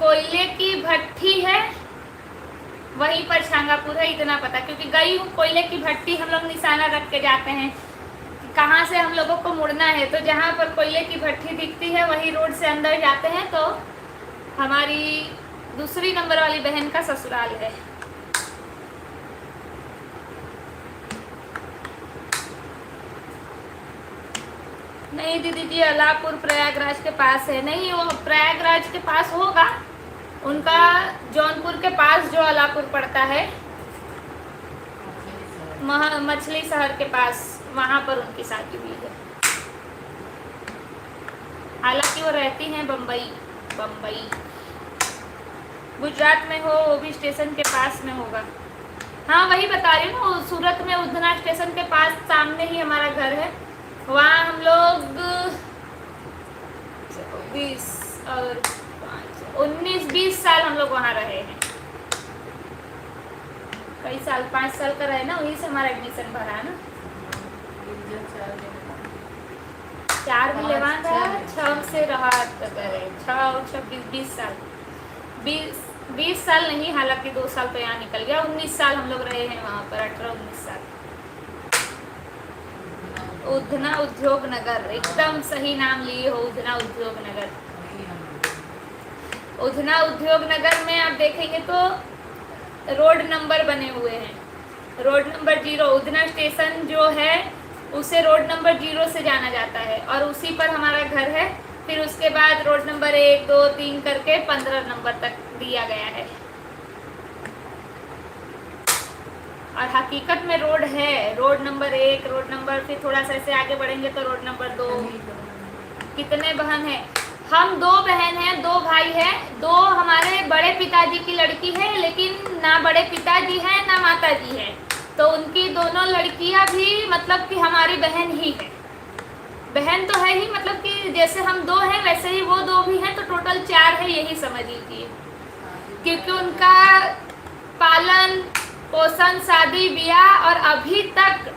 कोयले की भट्टी है, वहीं पर छांगापुर है, इतना पता, क्योंकि गई हूँ कोयले की भट्टी, हम लोग निशाना रख के जाते हैं कि कहाँ से हम लोगों को मुड़ना है। तो जहाँ पर कोयले की भट्टी दिखती है, वही रोड से अंदर जाते हैं, तो हमारी दूसरी नंबर वाली बहन का ससुराल है। नहीं दीदी जी, अलापुर प्रयागराज के पास है। नहीं, वो प्रयागराज के पास होगा, उनका जौनपुर के पास जो अलापुर पड़ता है, महा-, मछली शहर के पास, वहाँ पर उनकी शादी हुई है। हालांकि वो रहती हैं बम्बई, बम्बई। गुजरात में हो, वो भी स्टेशन के पास में होगा। हाँ, वही बता रही हूँ ना, वो सूरत में उधना स्टेशन के पास सामने ही हमारा घर है। वहाँ हम लोग बीस और पाँच, उन्नीस, बीस साल हम लोग वहाँ रहे हैं। कई साल, पाँच साल का रहे ना, वहीं से हमारा एडमिशन भरा है ना। चार भी लेवान रहा, छः से रहा, तो करे, छः और छः, बीस, बीस साल। बीस, बीस साल नहीं, हालांकि दो साल तो यहाँ निकल गया, उन्नीस साल हम लोग रहे हैं वहाँ पर, अठारह उन्नीस साल। उधना उद्योग नगर, एकदम सही नाम लिए हो, उधना उद्योग नगर। उधना उद्योग नगर में आप देखेंगे तो रोड नंबर बने हुए हैं। रोड नंबर ज़ीरो, उधना स्टेशन जो है, उसे रोड नंबर ज़ीरो से जाना जाता है और उसी पर हमारा घर है। फिर उसके बाद रोड नंबर एक, दो, तीन करके पन्द्रह नंबर तक दिया गया है। और हकीकत में रोड है, रोड नंबर एक, रोड नंबर, फिर थोड़ा सा ऐसे आगे बढ़ेंगे तो रोड नंबर दो, कितने बहन हैं? हम दो बहन हैं, दो भाई हैं। दो हमारे बड़े पिताजी की लड़की है, लेकिन ना बड़े पिताजी हैं ना माता जी हैं, तो उनकी दोनों लड़कियां भी, मतलब कि, हमारी बहन ही है। बहन तो है ही, मतलब कि जैसे हम दो हैं वैसे ही वो दो भी हैं, तो टोटल चार है, यही समझ लीजिए। क्योंकि उनका पालन पोषण, शादी ब्याह और अभी तक,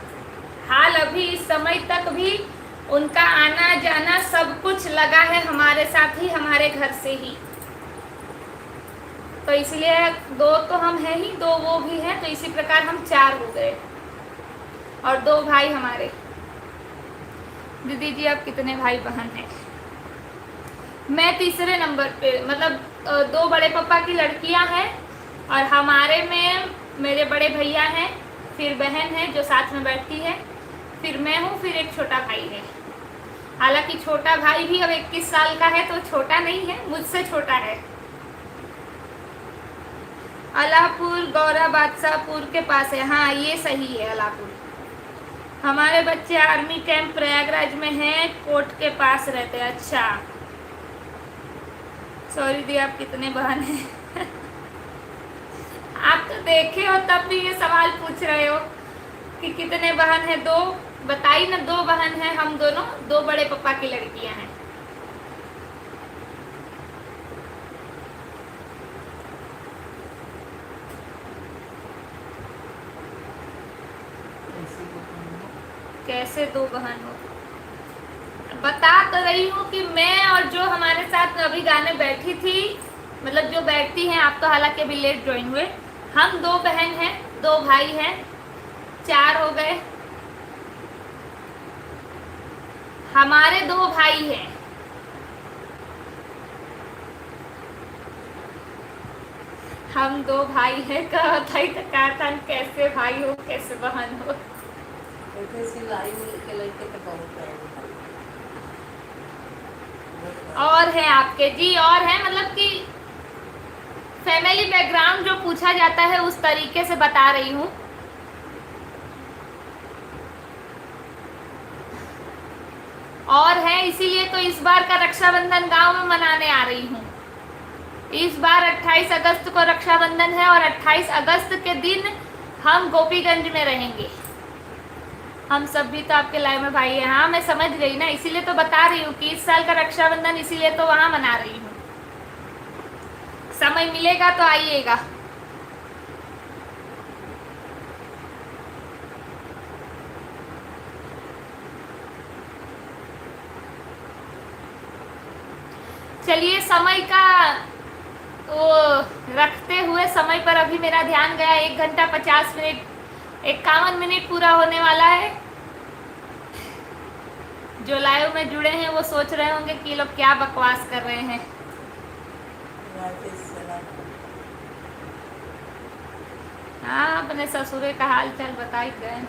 हाल अभी इस समय तक भी उनका आना जाना सब कुछ लगा है हमारे साथ ही, हमारे घर से ही। तो इसलिए दो तो हम हैं ही, दो वो भी हैं, तो इसी प्रकार हम चार हो गए। और दो भाई हमारे। दीदी जी, आप कितने भाई बहन हैं? मैं तीसरे नंबर पे, मतलब, अ, दो बड़े पापा की लड़कियां हैं और हमारे में मेरे बड़े भैया हैं, फिर बहन है जो साथ में बैठती है, फिर मैं हूँ, फिर एक छोटा भाई है। हालांकि छोटा भाई भी अब इक्कीस साल का है, तो छोटा नहीं है, मुझसे छोटा है। अलापुर गौरा बादशाहपुर के पास है। हाँ, ये सही है, अलापुर। हमारे बच्चे आर्मी कैंप प्रयागराज में हैं, कोर्ट के पास रहते हैं। अच्छा, सॉरी दी, आप कितने बहन हैं? आप तो देखे हो, तब भी ये सवाल पूछ रहे हो कि कितने बहन हैं। दो, बताई ना, दो बहन हैं हम दोनों, दो बड़े पापा की लड़कियां हैं। कैसे दो बहन हो? बता तो रही हूँ कि मैं और जो हमारे साथ अभी गाने बैठी थी, मतलब जो बैठती हैं, आप तो हालांकि अभी लेट ज्वाइन हुए, हम दो बहन हैं, दो भाई हैं, चार हो गए। हमारे दो भाई हैं, हम दो भाई हैं। कहत हई तो कहत हन, कैसे भाई हो, कैसे बहन हो? देखो, सिलाई उल के लड़के तो बहुत है। और है आपके जी, और है, मतलब कि फैमिली बैकग्राउंड जो पूछा जाता है, उस तरीके से बता रही हूँ। और है, इसीलिए तो इस बार का रक्षाबंधन गांव में मनाने आ रही हूँ। इस बार अट्ठाईस अगस्त को रक्षाबंधन है और अट्ठाईस अगस्त के दिन हम गोपीगंज में रहेंगे। हम सब भी तो आपके लाइव में भाई हैं। हाँ, मैं समझ गई ना, इसीलिए तो बता रही हूँ कि इस साल का रक्षाबंधन इसीलिए तो वहाँ मना रही हूँ। समय मिलेगा तो आइएगा। चलिए, समय का वो रखते हुए, समय पर अभी मेरा ध्यान गया, एक घंटा पचास मिनट, इक्यावन मिनट पूरा होने वाला है। जो लाइव में जुड़े हैं, वो सोच रहे होंगे कि ये लोग क्या बकवास कर रहे हैं। हाँ, अपने ससुरे का हाल चाल बताई गए।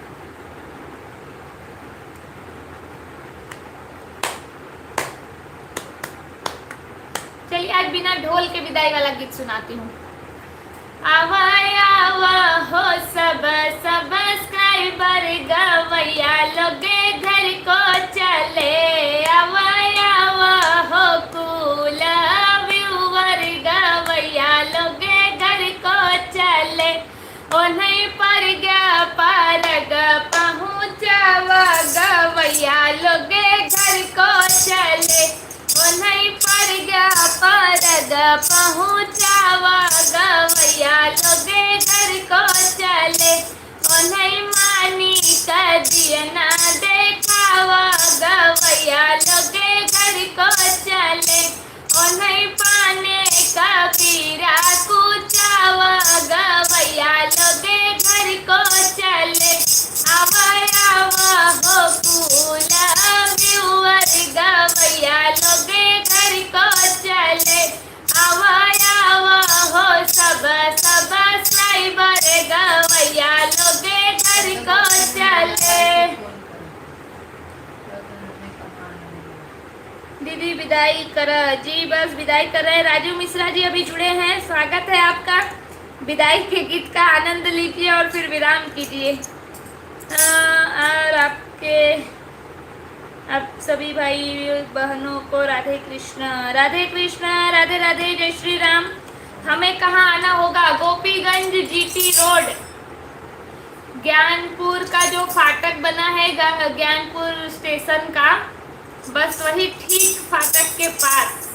चलिए, आज बिना ढोल के विदाई वाला गीत सुनाती हूँ। आवा, आवा हो सब सब्सक्राइबर, गवैया लोगे घर को चले। आवा, आवा हो कुल व्यूअर, गवैया लोगे घर को चले। ओन्हई पर गया पारग पहुँचावा, गवैया लोगे घर को चले। ओन्हई पर गया पारग पहुँचावा, गवैया लोगे घर को चले। ओन्हई मानी का दिया ना देखावा, गवैया लोगे घर को चले। ओन्हई पाने का पीरा कुचावा, गवैया लोगे घर को चले। आवा, आवा हो कुल व्यूअर, गवैया लोगे घर को चले। आवा, आवा हो सब सब्सक्राइबर, गवैया लोगे घर को चले। दीदी विदाई कर। जी, बस विदाई कर रहे हैं। राजू मिश्रा जी अभी जुड़े हैं, स्वागत है आपका। विदाई के गीत का आनंद लीजिए और फिर विराम कीजिए। अ, और आपके, आप सभी भाई बहनों को राधे कृष्णा, राधे कृष्णा, राधे राधे, जय श्री राम। हमें कहाँ आना होगा? गोपीगंज जीटी रोड, ज्ञानपुर का जो फाटक बना है ग-, ज्ञानपुर स्टेशन का, बस वही ठीक फाटक के पास।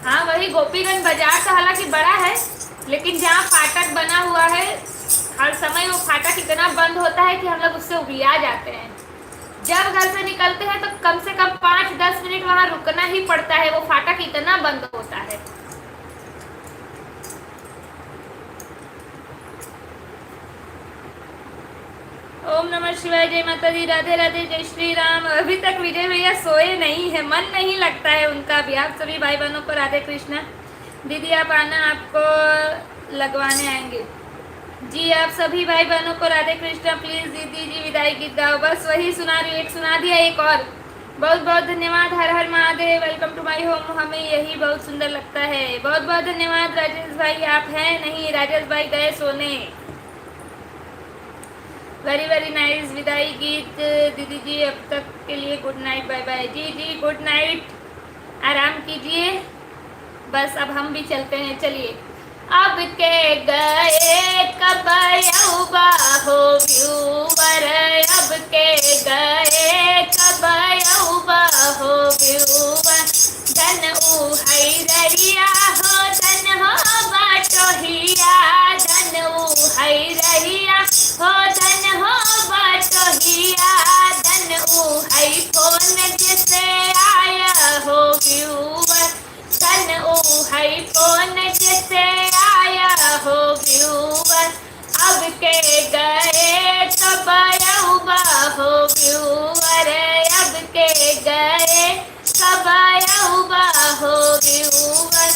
हाँ, वही गोपीगंज बाजार तो हालांकि बड़ा है, लेकिन जहाँ फाटक बना हुआ है, हर समय वो फाटक इतना बंद होता है कि हम लोग उससे उबिया जाते हैं। जब घर से निकलते हैं तो कम से कम पाँच दस मिनट वहाँ रुकना ही पड़ता है, वो फाटक इतना बंद होता है। ओम नमः शिवाय, जय माता दी, राधे राधे, जय श्री राम। अभी तक विजय भैया सोए नहीं है, मन नहीं लगता है उनका भी। आप सभी भाई बहनों को राधे कृष्णा। दीदी आप आना, आपको लगवाने आएंगे। जी आप सभी भाई बहनों को राधे कृष्णा। प्लीज दीदी जी विदाई गीत गाओ। बस वही सुना रही हूँ, एक सुना दिया, एक और। बहुत बहुत धन्यवाद। हर हर Mahadev, welcome to my home। हमें यही बहुत सुंदर लगता है। बहुत बहुत धन्यवाद राजेश भाई। आप हैं नहीं, राजेश भाई गए सोने। Very very nice विदाई गीत दीदी जी। अब तक के लिए good night, bye bye। जी जी good night, आराम कीजिए। बस अब हम भी चलते हैं, चलिए। अब के गए कब अउबा हो viewer, अब के गए कब अउबा हो viewer। धन ऊ है रहिया हो, धन हो बटोहिया, धन ऊ है रहिया हो, धन हो बटोहिया, धन ऊ है फोन जेसे आया हो viewer। धन ऊ है फोन जेसे आया हो viewer। अब के गए कब अउबा हो viewer, अब के गए कब अउबा हो viewer।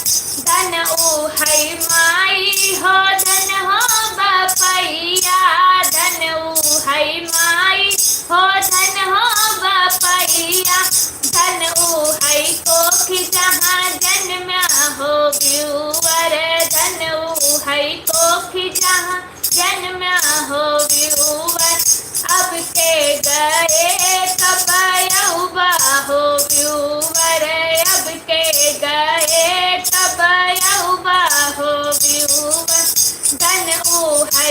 धन ऊ है माई हो, धन हो बपैया, धन ऊ है माई हो, धन हो बपैया। धन ऊ है कोख जहाँ जन्मा हो viewer, धन ऊ है कोख जहाँ जन्मा हो viewer। अब के गए कब अउबा हो viewer, अब के गए कब अउबा हो viewer। धन ऊ है,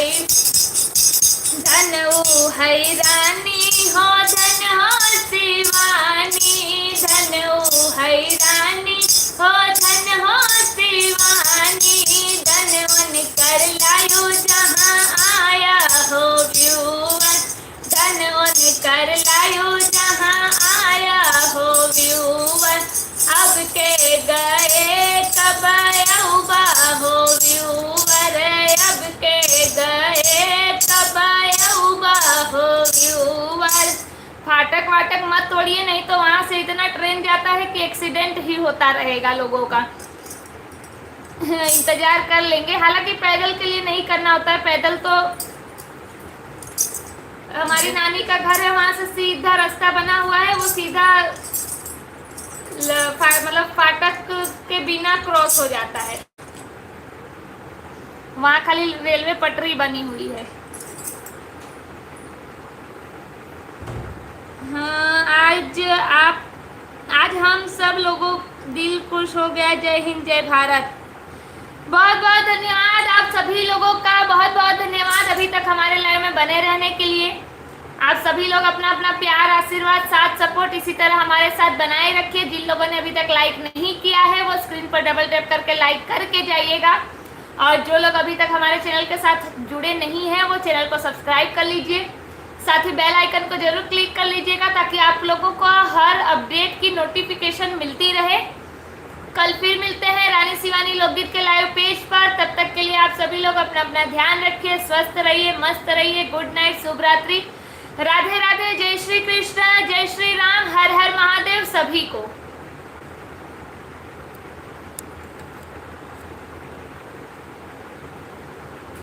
धन ऊ है रानी हो, धन हो शिवानी, धन ऊ है रानी हो, धन हो शिवानी। धन उनकर लायो जहाँ आया हो viewer, धन उनकर लायो जहाँ आया हो viewer। अब के गए कब अउबा हो viewer, अब के गए कब अउबा हो viewer। फाटक वाटक मत तोड़िए, नहीं तो वहाँ से इतना ट्रेन जाता है कि एक्सीडेंट ही होता रहेगा लोगों का। इंतजार कर लेंगे, हालांकि पैदल के लिए नहीं करना होता है, पैदल तो हमारी नानी का घर है, वहाँ से सीधा रास्ता बना हुआ है, वो सीधा ल-, फा-, मतलब फाटक के बिना क्रॉस हो जाता है। वहाँ खाली रेलवे पटरी बनी हुई है। हाँ, आज आप, आज हम सब लोगों दिल खुश हो गया। जय हिंद, जय भारत। बहुत बहुत धन्यवाद आप सभी लोगों का, बहुत बहुत धन्यवाद अभी तक हमारे लाइव में बने रहने के लिए। आप सभी लोग अपना अपना प्यार, आशीर्वाद, साथ, सपोर्ट इसी तरह हमारे साथ बनाए रखिए। जिन लोगों ने अभी तक लाइक नहीं किया है, वो स्क्रीन पर डबल टैप करके लाइक करके जाइएगा। और जो लोग अभी तक हमारे चैनल के साथ जुड़े नहीं हैं, वो चैनल को सब्सक्राइब कर लीजिए। साथ ही बेल आइकन को जरूर क्लिक कर लीजिएगा, ताकि आप लोगों को हर अपडेट की नोटिफिकेशन मिलती रहे। कल फिर मिलते हैं रानी शिवानी लोकगीत के लाइव पेज पर। तब तक के लिए आप सभी लोग अपना अपना ध्यान रखिए, स्वस्थ रहिए, मस्त रहिए। गुड नाइट, शुभ रात्रि, राधे राधे, जय श्री कृष्ण, जय श्री राम, हर हर महादेव सभी को।